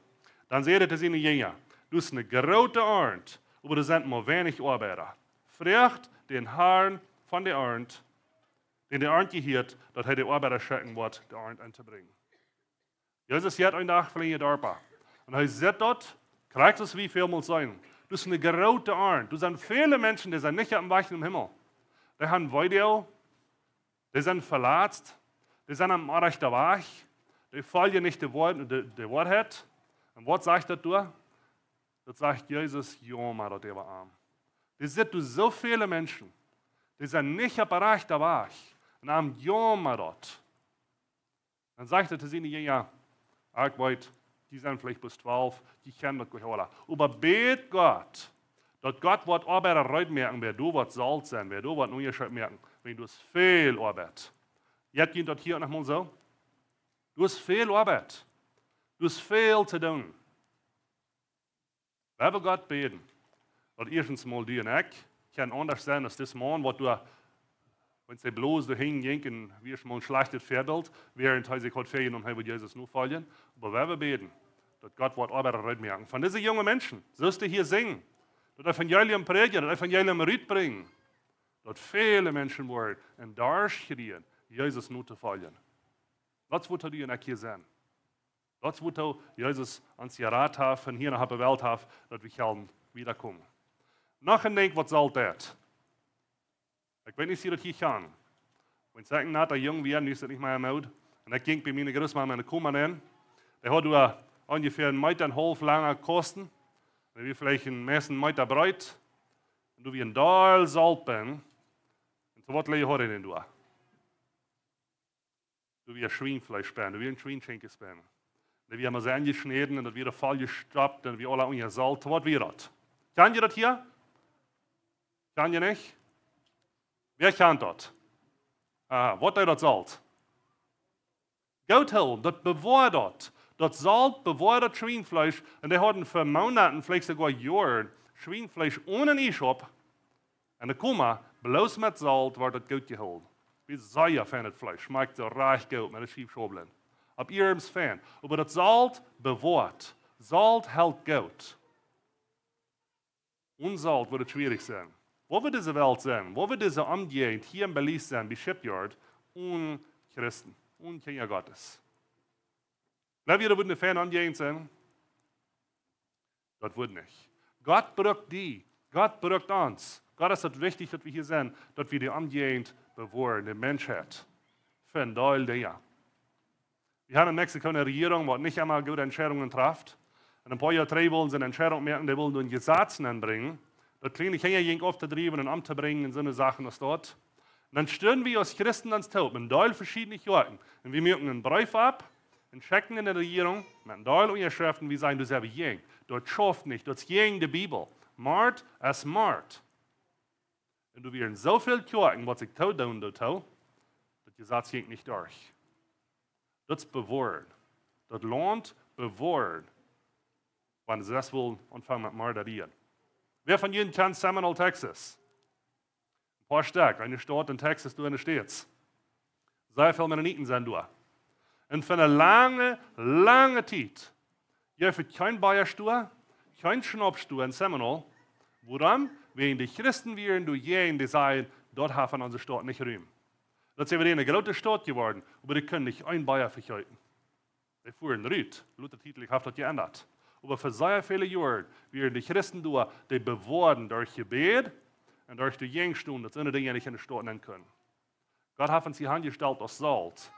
Dan säd hee to siene Jinja: Doa es eene groote Arnt, oba doa sent mau weinich Oabeida. Froagt dän Harn von de Arnt, dän de Arnt jehieet, daut hee de Oabeida schekjen woat, de Arnt auntobrinjen. Jesus jeit een Dach veleicht en Darpa. Un hee sajcht daut, krakjt soo aus wie väl mol sajen: Doa es eene groote Arnt. Doa sent väle Menschen, dee sent nich oppem Wajch nom Himmel. Dee han Weedoag, dee sent veletzt, dee sent aum orrajchten Wajch, dee foljen nich de Woa-, de, de Woarheit. Un waut sajcht daut doa? Daut sajcht Jesus, jaumad daut äwa am. Dee sitt doa soo väle Menschen, dee sent nich opp de rajchte Wajch. Un am jaummat daut. Dan sajcht hee to siene Jinja: "Ekj weet, dee sent veleicht bloos twalf, dee kjennen daut goa aula. Oba bät Gott, daut Gott woat Oabeida reed moaken, wäa doa woat Solt sennen, wäa doa woat een Unjascheet moaken, wiels doa es väl Oabeit." Jeit junt daut hia noch mol soo? Doa es väl Oabeit. Doa es väl to doonen. Wie woaren Gott bäden, daut ieeschtens mol du un ekj kjennen aundasch sennen aus dis Maun, waut doa, wan see bloos doa hinjen jinkj, wia mol een schlajchtet Väabilt, wäarent hee sikj haud väajenomen, hee wudd Jesus nofoljen. Oba wie woaren bäden, daut Gott woat Oabeida reed moaken. Von dise junge Menschen, soo aus dee hia sinjen, daut Evangelium prädjen, daut Evangelium rutbrinjen, daut väle Menschen woaren een Darscht kjrieen, Jesus notofoljen. Daut es, waut du un ekj hia sent. Daut es, waut Jesus ons jerat haft un hia no de Welt haft, daut wie kjennen wieda komen. Noch een Dinkj, waut Solt deit. Ekj weet nich, aus jie daut hia kjanen. Wan ekj nat jung wia, nu es daut nich mea Mood. Un ekj jinkj bie miene Grootmame enne Koma nenn. Dee haud doa onjefäa een Meeta un haulf langen Kosten. Dee wia veleicht een, meist een Meeta breet. Un doa wia een Deel Solt benn. Un soo waut läd hee doa. Doa wia Schwienfleesch benn, doa wia een Schwienschinken benn. Dee wia mau soo enjeschnäden un daut wia voll jestoppt un wia aula unja Solt. Waut wia daut? Kjan jie daut hia? Kjan jie nich? Wäa kjant daut? Aha, waut deed daut Solt? Goot hoolen, daut bewoat daut. Daut Solt bewoat daut Schwienfleesch un dee hauden fa Moonaten, veleicht soogoa Joaren, Schwienfleesch onen Iesch opp. En de Koma, bloos met Solt woat daut goot jehoolen. Wia sea feinet Fleesch, schmakjt soo rajcht goot met de Schiewschaubel. Opp iernst fein. Oba daut Solt bewoat. Solt helt goot. Onen Solt woat et schwierich sennen. Woo woat dise Welt sennen? Woo woat dise Omjäajent hia en Belize sennen, bie Shipyard, onen Christen, onen Kjinja Gottes? Jleew jie, daut woat eene feine Omjäajent sennen? Daut woat nich. Gott brukt die. Gott brukt ons. Gott es daut wichtich, daut wie hia sent, daut wie de Omjäajent bewoaren, de Menschheit. Fa een Deel Dinja. Wie haben en Mexiko eene Rejierunk, waut nich emma goode Entscheidungen trefft. Un een poa Joa trigj wullen see eene Entscheidunk moaken, dee wullen doa een Jesaz nenbrinjen, daut kjliene Kjinja jinkj auftotriewen un omtobrinjen un soone Sachen aus daut. Un dan stunden wie aus Christen ons toop, een Deel veschiedne Kjoakjen. Un wie muaken een Breef opp un schekjten en de Rejierunk met een Deel Unjaschreften, wie sajen, daut es äwa jäajen. Daut schauft nich, daut es jäajen de Bibel. Mord es Mord. Un doa wieren soo väl Kjoakjen, waut sikj toodoonen doa too, daut Jesaz jinkj nich derch. Daut es bewoaren. Daut Launt bewoaren. Wan see wullen aunfangen met Mord to doonen. Wäa von junt kjant Seminole, Texas? Een poa Stekj, eene Staut en Texas, doa en de States. Sea väl Mennoniten sent doa. Un fa eene lange, lange Tiet jeef et kjeen Bia stoa, kjeen Schnaps stoa en Seminole. Wuarom? Wäajen de Christen wieren doa jäajen, dee säden, daut haft onse Staut nich Rum. Daut es äwa eene groote Staut jeworden, oba dee kunnen nich een Bia vekjeepen. Dee fuaren rut, lota Tiet haft daut jeendat. Oba fa sea väle Joaren wieren de Christen doa, dee bewoarden derch Jebäd un derch de Jinjst un daut soone Dinja nich en de Staut nenn kunnen. Gott haft ons hia aunjestalt aus Solt,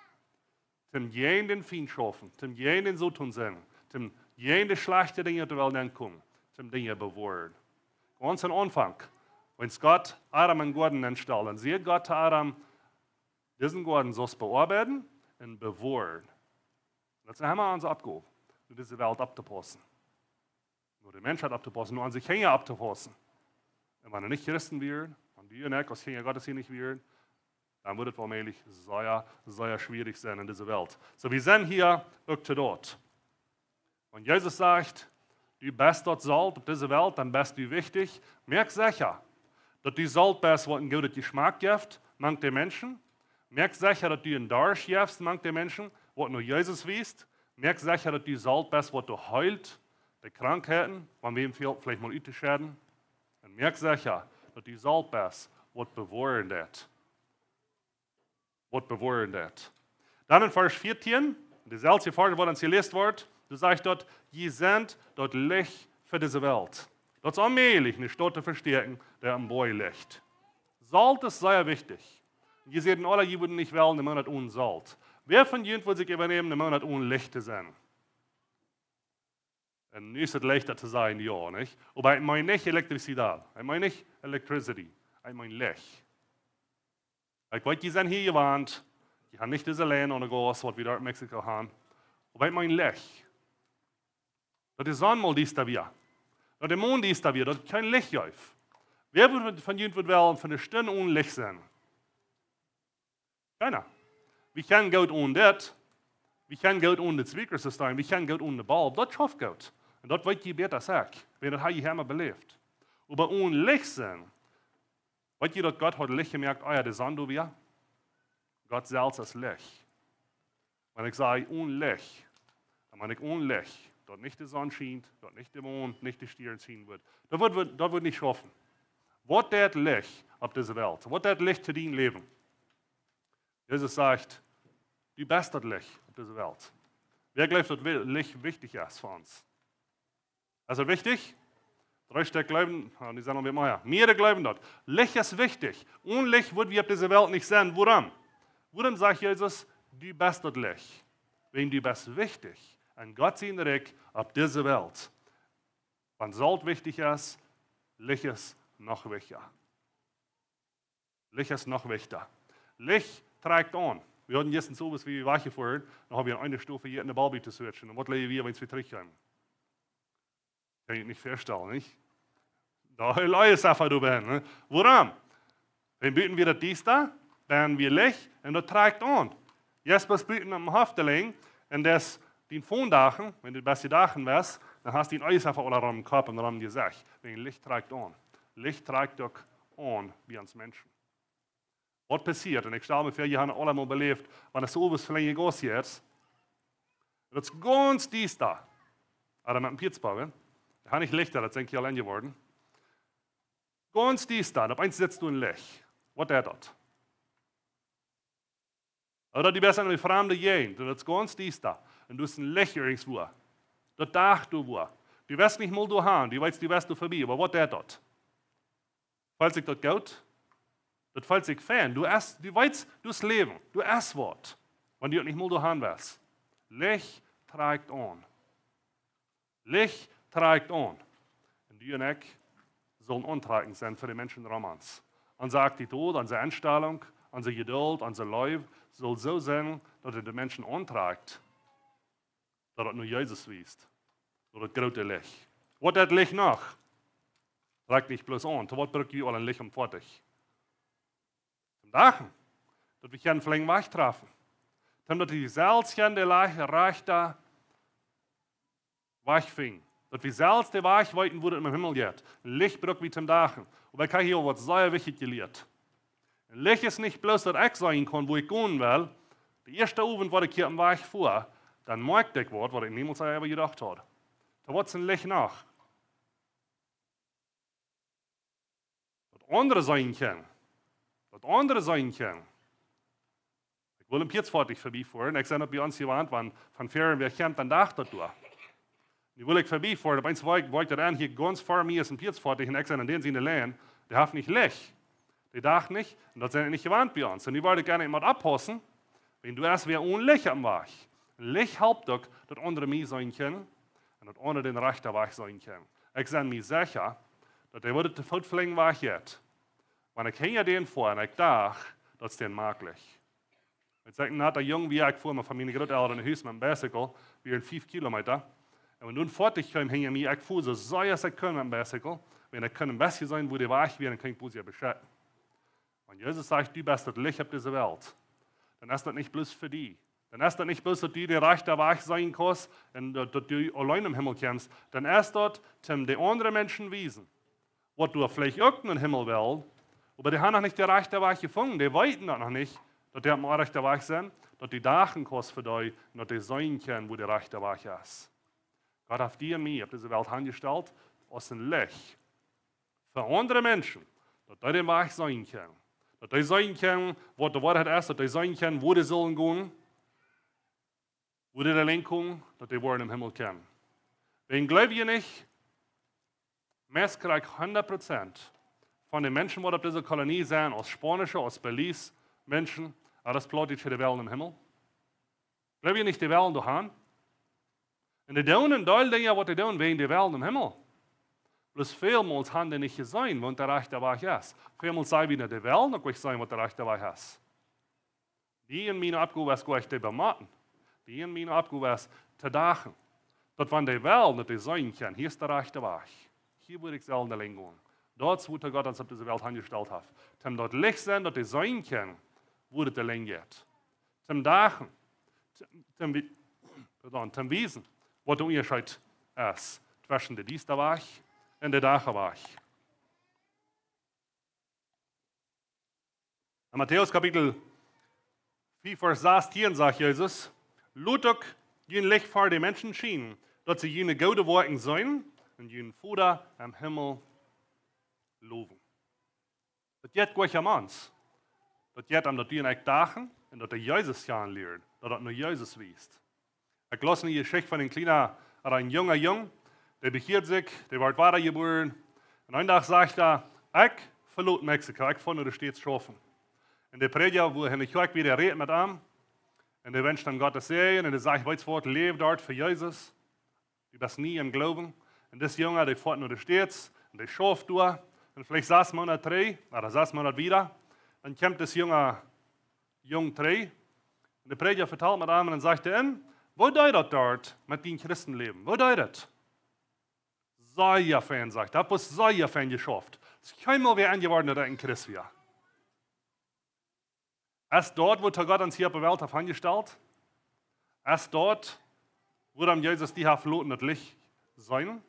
toom jäajen dän Fient schaufen, toom jäajen dän Soton sennen, toom jäajen de schlajchte Dinja, waut doa wellen nenkomen, toom Dinja bewoaren. Gaunz aum Aunfank, wan Gott Adam en Goaden enstald, dan säd Gott to Adam: "Disen Goaden saust beoabeiden un bewoaren." Daut es emma onse Oppgow, no dise Welt opptopaussen. No de Menschheit opptopaussen, no onse Kjinja opptopaussen. Un wan et nich Christen wieren, wan du un ekj aus Kjinja Gottes hia nich wieren, dan wudd et woamäajlich sea, sea schwierich sennen en dise Welt. Soo, wie sent hia uk to daut. Wan Jesus sajcht: "Du best daut Solt opp dise Welt", dan best du wichtich. Moak secha, daut du Solt best, waut een gooden Jeschmack jeft mank de Menschen. Moak secha, daut du een Darscht jefst mank de Menschen, waut no Jesus wiest. Moak secha, daut du Solt best, waut doa heelt, de Krankheiten, wan wäm fält, veleicht mol uttoscheiden. Un moak secha, daut du Solt best, waut bewoaren deit. Waut bewoaren deit. Dan en Varsch vieetieen, deeselwje Varsch, waut ons jeläst woat, doa sajcht daut: "Jie sent daut Licht fa dise Welt." Daut es onmäajlich, eene Staut to vestäakjen, dee aum Boajch licht. Solt es sea wichtich. Jie säden aula, jie wudden nich wellen een Moonat onen Solt. Wäa von junt wudd sikj äwanämen, een Moonat onen Licht to sennen? Un nu es et leichta to sajen jo, nich? Oba ekj meen nich Elektrizitäts. Ekj meen nich Electricity. Ekj meen Licht. Ekj weet, jie sent hia jewant. Jie haben nich dise Lien aun de Gauss, waut wie doa en Mexiko haben. Oba ekj meen Licht. Daut de Sonn mol diesta wia. Daut de Mon diesta wia. Daut et kjeen Licht jeef. Wäa wudd von junt wudd wellen fa eene Stund one Licht sennen? Kjeena. Wie kjennen goot one dit. Wie kjennen goot one dit Speaker-System. Wie kjennen goot one de Bulb. Daut schauft goot. Un daut weet jie bäta aus ekj. Wiels daut hab jie emma beläft. Oba one Licht sennen. Weet jie daut Gott haud Licht jemoakt, ea de Sonn doa wia? Gott selfst es Licht. Wan ekj saj one Licht, dan meen ekj one Licht, daut nich de Sonn schient, daut nich de Mon, nich de Stierns schienen wudden. Daut wudd, daut wudd nich schaufen. Waut deit Licht opp dise Welt? Waut deit Licht to dien Läwen? Jesus sajcht, du best daut Licht opp dise Welt. Wäa jleeft, daut Wi-, Licht wichtich es fa ons? Es daut wichtich? Dree Stekj jleewen, oh, dee sent aul mea, mea, mea jleewen daut. Licht es wichtich. One Licht wudden wie opp dise Welt nich sennen. Wuarom? Wuarom sajcht Jesus, du best daut Licht? Wiels du best wichtich. En Gott sien Rikj opp dise Welt. Wan Solt wichtich es, Licht es noch wichtja. Licht es noch wichtja. Licht trakjt aun. Wie hauden jistren soo waut, wie wajchjefoaren, dan haben wie aun eene Stow hia en de Bulb to switchen. Un waut läsen wie, wan wie trigjkjeemen? Kaun ekj mie nich väastalen, nich? Daut es eefach doa bennen, nä? Wuarom? Wan buten wia daut diesta, dan wia Licht un daut trakjt aun. Jie sent buten aum Hoff to lijen un daut es dien Phone dachen, wan du best dachen west, dan hast du dien Eis eefach aul rom Kopp un rom Jesecht. Wiels Licht trakjt aun. Licht trakjt uk aun bie ons Menschen. Waut passieet, un ekj stal mie väa, jie haben daut aulemol beläft, wan et soo waut velenje Gauss es, daut es gaunz diesta. Oba met een Pietzboa, daut haft nich Licht, daut es eenjemol jeworden. Gaunz diesta, un opp eemol sitst du en Licht. Waut deit daut? Ooda du best en eene framde Jäajent, un daut es gaunz diesta. Un du hast een Licht irjentwua. Daut Dach doa wua. Du west nich mol doa han, du weetst, du west doa verbie, oba waut deit daut? Feelt sikj daut goot? Daut feelt sikj fein. Du hast, du weetst, du hast Läwen, du hast waut. Wan du nich mol doa han west. Licht trakjt aun. Licht trakjt aun. Un du un ekj sellen auntrakjent sennen fa de Menschen rom ons. Onse Attitüd, onse Enstalunk, onse Jeduld, onse Leew saul soo sennen, daut et de Menschen auntrakjt, daut et no Jesus wiest. Daut et groote Licht. Waut deit Licht noch? Trakjt nich bloos aun. To waut bruck jie aul een Licht em Foatich? Toom Dachen. Daut wie kjennen velenjd Wajch träfen. Toom daut wie selfst kjennen de Wajch, rajchta Wajch finjen. Daut wie selfst de Wajch weeten, wua et em Himmel jeit. Een Licht bruck wie toom Dachen. Oba ekj hab hia waut sea wichtjet jelieet. Een Licht es nich bloos daut ekj sajen kaun, wua ekj gonen well. De ieeschte Owent, waut ekj hia aum Wajch fua, dan moakjt ekj waut, waut ekj niemols äwa jedocht haud. Daut woat een Licht noch. Daut aundre seenen kjennen. Daut aundre seenen kjennen. Ekj wull een Pietzfoatich verbiefoaren. Ekj sie daut bie ons jewant, wan von väaren wäa kjemt, dan docht daut doa. Nu wull ekj verbiefoaren, opp eemol wia ekj, wia ekj doa aun hia gaunz ver mie es een Pietzfoatich un ekj sie aun dän siene Lien, dee haft nich Licht. Dee docht nich, un daut sent wie nich jewant bie ons. Un nu wull ekj eejentlich mol oppaussen, wan du hast wäa onen Licht aum Wajch. Licht halpt uk, daut aundre mie seenen kjennen, un daut aundre dän rajchten Wajch seenen kjennen. Ekj sie mie secha, daut dee wudden to Foot velenjd Wajch jeit. Wan ekj hinja dän fua un ekj docht, daut es dän maklich. Met sien nata Jung, wia ekj fua mau von miene Grootelren no Hus met een Bicycle, wia een fief Kilometa. Un wan doa een Foatich kjeem hinja mie, ekj fua soo sea aus ekj kunn met een Bicycle, wan ekj kunn een bät seenen, wua de Wajch wia, dan kunn ekj bloos beschekjen. Wan Jesus sajcht, du best daut Licht opp dise Welt, dan es daut nich bloos fa die. Dan es daut nich bloos, daut du dän rajchten Wajch seenen kaust un daut, daut du auleen em Himmel kjemst. Dan es daut, om de aundre Menschen wiesen, waut doa veleicht uk nom Himmel wellen, oba dee haben noch nich dän rajchten Wajch jefungen. Dee weeten daut noch nich, daut dee opp dän rajchten Wajch sent, daut dee doa aunkomen fa dee un daut dee seenen kjennen, wua de rajchte Wajch es. Gott haft die un mie opp dise Welt aunjestalt aus een Licht fa aundre Menschen, daut dee dän Wajch seenen kjennen. Daut dee seenen kjennen, waut de Woarheit es, daut dee seenen kjennen, wua dee sellen gonen, wua dee doa han komen, daut dee woaren em Himmel komen. Wan jleew jie nich, meist krakjt hundat Prozent von de Menschen, waut opp dise Kolonie sent, aus Spaunische, aus Belize Menschen, oba daut es Plautdietsche, dee wellen em Himmel. Jleew jie nich, dee wellen doa han? Un dee doonen een Deel Dinja, waut dee doonen, wäajen dee wellen em Himmel. Bloos välmols haben dee nich jeseenen, waut de rajchte Wajch es. Välmols saj wie, nä, dee wellen uk nich seenen, waut de rajchte Wajch es. Dee un miene Oppgow es nich dee bemotten. Dee un miene Oppgow es to dachen, daut wan dee wellen, daut dee seenen kjennen, hia es de rajchte Wajch. Hia woa ekj selfst de Lenj gonen. Daut es, wua Gott ons opp dise Welt aunjestalt haft. Toom daut Licht sennen, daut dee seenen kjennen, wua de Lenj jeit. Toom dachen, toom, toom wie-, pardon, toom wiesen, waut de Unjascheet es tweschen de diesta Wajch un de Dach Wajch. En Matäus Kapitel fiew, Varsch sastieen sajcht Jesus: "Lot uk jun Licht ver de Menschen schienen, daut see june goode Woakjen seenen un jun Voda em Himmel lowen." Daut jeit nich om ons. Daut jeit om daut du un ekj dachen un daut dee Jesus kjanen lieren, daut daut no Jesus wiest. Ekj laus eene Jeschicht von een kjliena, ooda een junga Jung, dee bekjieed sikj, dee wort wada jebuaren. Un een Dach sajcht hee: "Ekj veloot Mexiko, ekj foa no de States schaufen." Un de Prädja, wua hee enne Kjoakj wia, räd met am. Un dee wenscht am Gott sienen Säajen. Un dee sajcht: "Weetst waut, läw doa fa Jesus. Du best nie em Gloowen." Un dis Jung, dee foat no de States un dee schauft doa. Un veleicht sas Moonat trigj, ooda sas Moonat wieda, dan kjemt dis junga Jung trigj. Un de Prädja vetalt met am un dan sajcht hee: "Un, woo deed daut doa met dien Christenläwen? Woo deed daut?" "Sea fein," sajcht hee. "Daut wia sea fein jeschauft. Daut es kjeenmol wada enjeworden, daut ekj een Christ wia." Es daut, wua Gott ons hia opp de Welt haft aunjestalt? Es daut, wuarom Jesus die haft veloten daut Licht seenen?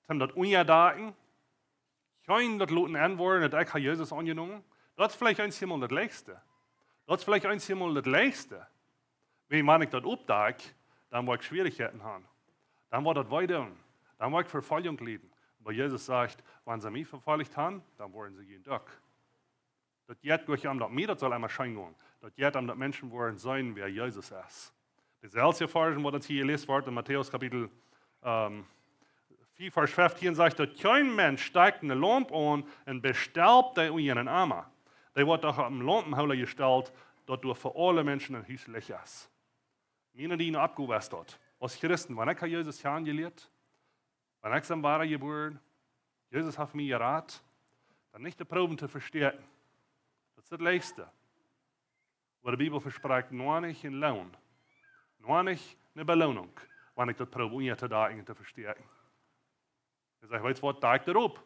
Toom daut unjadakjen? Kjeen daut loten enwoaren, daut ekj ha Jesus aunjenomen? Daut es veleicht eenjemol daut Leichste. Daut es veleicht eenjemol daut Leichste. Wan, wan ekj daut oppdakj, dan woa ekj Schwierichkjeiten haben. Dan woat daut wee doonen. Dan woa ekj Vefoljunk lieden. Oba Jesus sajcht: "Wan see mie vefolcht haben, dan woaren see junt uk." Daut jeit nich om daut mie daut saul emma scheen gonen. Daut jeit om daut Menschen woaren seenen, wäa Jesus es. Deeselwje Varsch, waut ons hia jeläst woat en Matäus Kapitel, ähm, fiew, Varsch feftieen, sajcht daut: "Kjeen Mensch stakjt eene Laump aun un bestelpt dee unja eenen Ama. Dee woat doch opp eenen Laumpenhoola jestalt, daut doa fa aule Menschen em Hus Licht es." Miene un diene Oppgow es daut, aus Christen, wan ekj ha Jesus kjanen jelieet, wan ekj sie wada jebuaren, Jesus haft mie jerat, dan nich to proowen to vestäakjen. Daut es daut Leichste. Oba de Bibel vesprakjt: "Noch nich een Loon, noch nich eene Beloonunk, wan ekj daut proow unjatodakjen un to vestäakjen." Hee sajcht: "Weetst waut, dakj daut opp.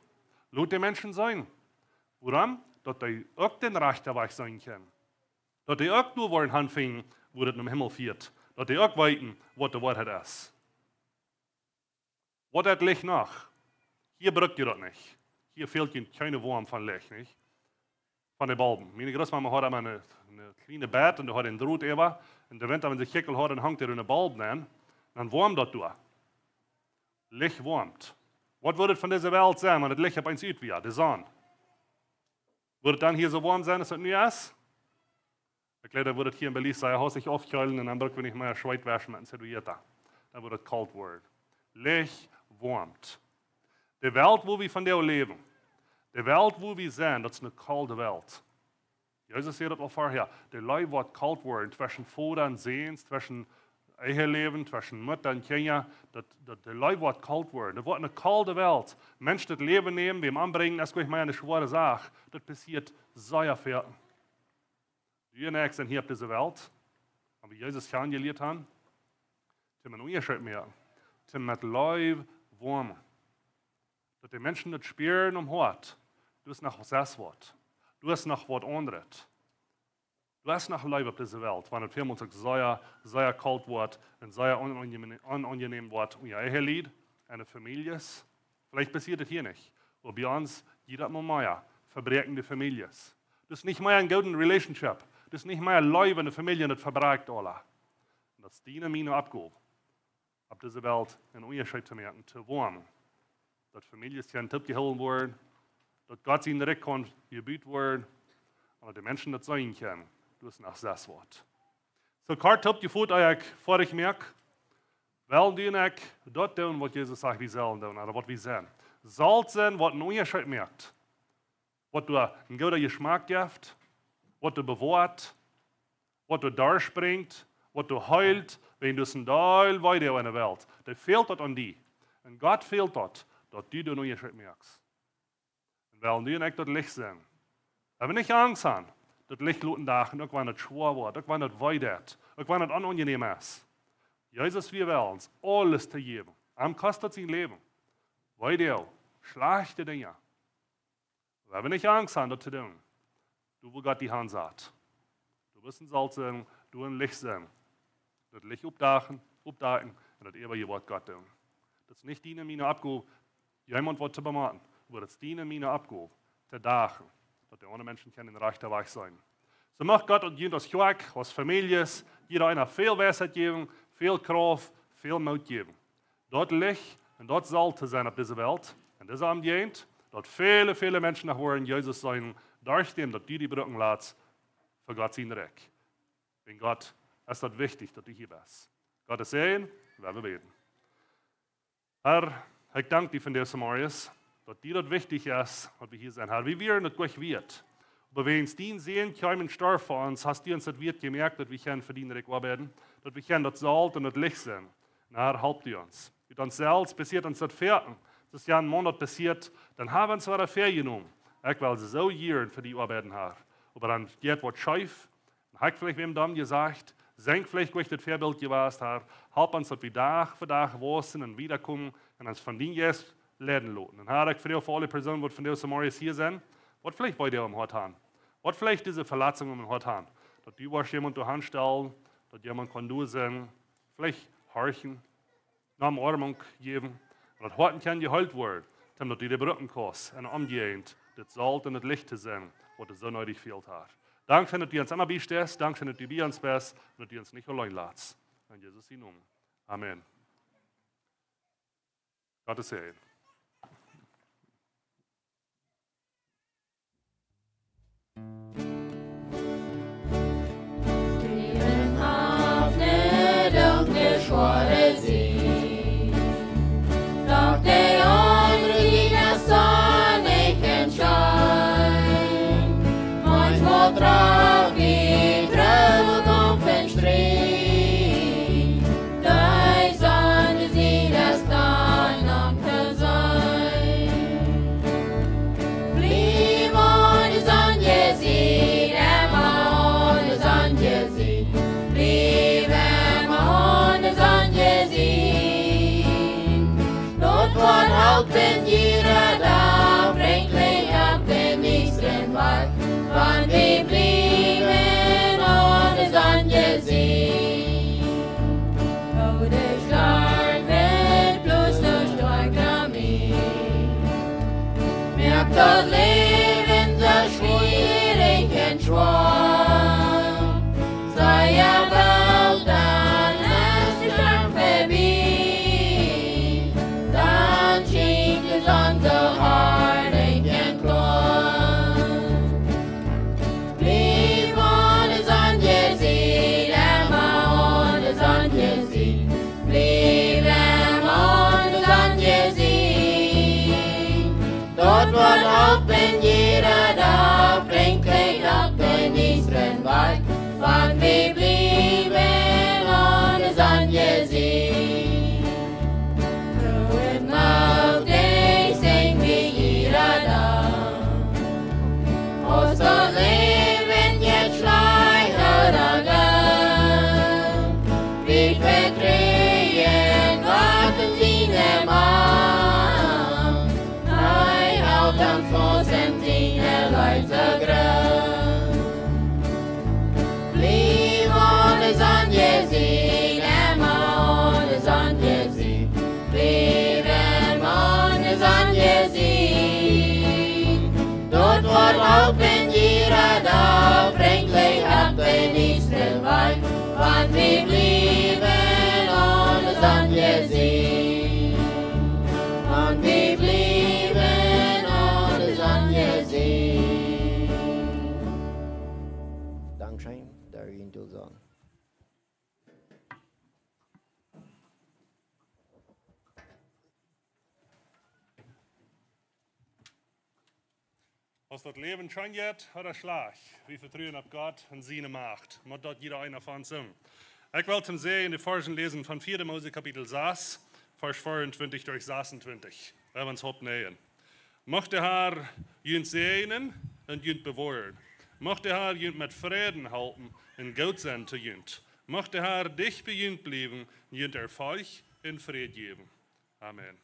Lot de Menschen seenen." Wuarom? Daut dee uk dän rajchten Wajch seenen kjennen. Daut dee uk doa woaren aunfangen, wua daut nom Himmel fieet. Daut dee uk weeten, waut de Woarheit es. Waut daut Licht noch? Hia bruck jie daut nich. Hia fält junt kjeene Woam von Licht, nich? Von de Bolben. Miene Grootmama haud emma een, een kjlienet Bad un dee haud een Drot äwa. Un de Wint, wan see kjikjel haud, dan hunk dee eene Bolb aun. Dan woamd daut doa. Licht woamt. Waut woat daut von dise Welt sennen, wan daut Licht opp eemol ut wia? De Sonn. Woat daut dan hia soo woam sennen, aus daut nu es? Ekj jleew, dan woat daut hia en Belize sea haustich aufkjeelen un dan bruck wie nich mea Schweet wauschen met een Serviette. Dan woat daut kolt woaren. Licht woamt. De Welt, wua wie vondoag läwen, de Welt, wua wie sent, daut es eene kolde Welt. Jesus säd daut aul verhäa. De Leew woat kolt woaren tweschen Voda un Sän, tweschen Eheläwen, tweschen Mutta un Kjinja. Daut, daut de Leew woat kolt woaren. Daut woat eene kolde Welt. Menschen daut Läwen nämen, wäm ombrinjen, es nich mea eene schwoare Sach. Daut passieet sea väl. Du un ekj sent hia opp dise Welt, wan wie Jesus kjanen jelieet haben, toom een Unjascheet moaken, toom met Leew woamen. Daut de Menschen daut spieren em Hoat, doa es noch waut, doa es noch waut aundret. Doa es noch Leew opp dise Welt, wan daut välmols uk sea, sea kolt woat un sea onaunjenäm, onaunjenäm woat unja Ehelied un de Famieljes. Veleicht passieet daut hia nich, oba bie ons jiedet Mol mea vebräakjen de Famieljes. Daut es nich mea eene goode Relationship. Daut es nich mea Leew enne Famielje, daut vebrakjt aula. Un daut es diene un miene Oppgow, opp dise Welt een Unjascheet to moaken, to woamen. Daut Famieljes kjennen toopjehoolen woaren, daut Gott sien Rikj kaun jebut woaren, un daut de Menschen daut seenen kjennen, doa es noch sea waut. Soo kort toopjefot, ea ekj foadich moak, well du un ekj daut doonen, waut Jesus sajcht, wie sellen doonen, ooda waut wie sent. Solt sennen, waut een Unjascheet moakt. Waut doa een gooden Jeschmack jeft, waut doa bewoat, waut doa derchbrinjt, waut doa heelt, wan du een Deel wada enne Welt. Dee fält daut aun die. Un Gott fält daut, daut du doa nu je Schritt moakst. Un wiels du un ekj daut Licht sent, woa wie nich Angst haben, daut Licht loten dagen, uk wan daut schwoa woat, uk wan daut wee deit, uk wan daut onanjenehm es. Jesus, wie wellen ons aules to jäwen. Am kost daut sien Läwen. Wee deit, schlajchte Dinja. Woa wie nich Angst haben, daut to doonen. Du, wua Gott die han sat. Du best een Solt sennen, du een Licht sennen. Daut Licht oppdakjen, oppdakjen un daut eewje Wuat Gott doonen. Daut es nich diene, miene Oppgow, jemaunt waut to bemotten, oba daut es diene, miene Oppgow, to dakjen, daut de aundre Menschen kjennen rajcht wajch sennen. Soo mucht Gott ons, junt aus Kjoakj, aus Famieljes, jieda eena väl Weisheit jäwen, väl Krauft, väl Moot jäwen. Daut Licht un daut Solt to sennen opp dise Welt, en dise Omjäajent, daut väle, väle Menschen noch woaren Jesus seenen, derch däm, daut du die brucken latst fa Gott sien Rikj. Wiels Gott, es daut wichtich, daut du hia best. Gott es een, wie woaren bäden. Herr, ekj dank die vondoag zemorjes, daut die daut wichtich es, daut wie hia sent. Herr, wie wieren daut goanich wieet. Oba wiels dien Sän kjeem un storf fa ons, hast du ons daut wieet jemoakt, daut wie kjennen fa dien Rikj oabeiden, daut wie kjennen daut Solt un daut Licht sennen. Un Herr, help du ons. Ut ons selfst passieet ons daut foaken. Aus je een Maun daut passieet, dan hab wie ons wada väajenomen. Ekj well soo jieren fa die oabeiden, Herr. Oba dan jeit waut scheef, dan hab ekj veleicht wäm domm jesajcht, sie ekj veleicht goanich daut Väabilt jewast, Herr. Help ons, daut wie Dach fa Dach wausen un wiedakomen un ons von dien Jeist leiden loten. Un Herr, ekj froag fa aule Persoonen, waut vondoag zemorjes hia sent, waut veleicht Wee em Hoat haben, waut veleicht dise Veletzunk em Hoat haben, daut du woascht jemaunt doa han stalen, daut jemaunt kaun doa sennen, veleicht horchen, ne Omarmunk jäwen, un daut Hoaten kjennen jeheelt woaren, daut du dee brucken kaust, un omjäajent daut Solt un daut Licht to sennen, waut et soo needich fält, Herr. Dankscheen, daut du ons emma biesteist, dankscheen, daut du bie ons best un daut du ons nich auleen latst. En Jesus sien Nomen. Amen. Gott sien Sän. Läwen haft ne dunkle, schwoare Sied, doch de aundre Sied es sonnig un scheen. Maunchmol traf wie Trubbel un Striet, de Sonn sien Licht es dan noch to seenen. Bliew aun de Sonn Sied, emma aun de Sonn Sied. Bliew emma aun de Sonn Sied. Daut woat halpen, jieda Dach brinjt Licht opp dän näakjsten Wajch, wan wie bliewen aun de Sonn Sied. Woo de Storm uk bloos, soo stoakj wie, moakt daut Läwen soo schwierich un schwoa. Soo je boolt dan es de Storm verbie, dan schient de Sonn soo harlich un kloa. Bliew aun de Sonn Sied, emma aun de Sonn Sied. Bliew emma aun de Sonn Sied. Daut woat halpen, jieda Dach brinjt Licht opp dän näakjsten Wajch, wan wie bliewen aun de Sonn Sied. Froo un mootich sent wie jieda Dach, aus daut Läwen jeit schlajcht ooda goot. Wie vetruen Gott un siene Macht. Hee helt ons faust en siene Leew soo groot. Bliew aun de Sonn Sied, emma aun de Sonn Sied. Bliew emma aun de Sonn Sied. Daut woat halpen, jieda Dach brinjt Licht opp dän näakjsten Wajch, wan wie bliewen aun de Sonn Sied. Wan wie bliewen aun de Sonn Sied. Dankscheen, doa wia een Deel soo. Aus daut Läwen scheen jeit ooda schlajcht, wie vetruen opp Gott un siene Macht. Mott daut jieda eena von ons sennen. Ekj well toom Säajen de Varsch läsen von vieede Mose Kapitel sas, Varsch veeauntwintich derch sasuntwintich. Lot ons oppstonen. Mucht de Herr junt säajnen un junt bewoaren. Mucht de Herr junt met Fräd halpen un goot sennen to junt. Mucht de Herr dicht bie junt bliewen un junt Erfolg un Fräd jäwen. Amen.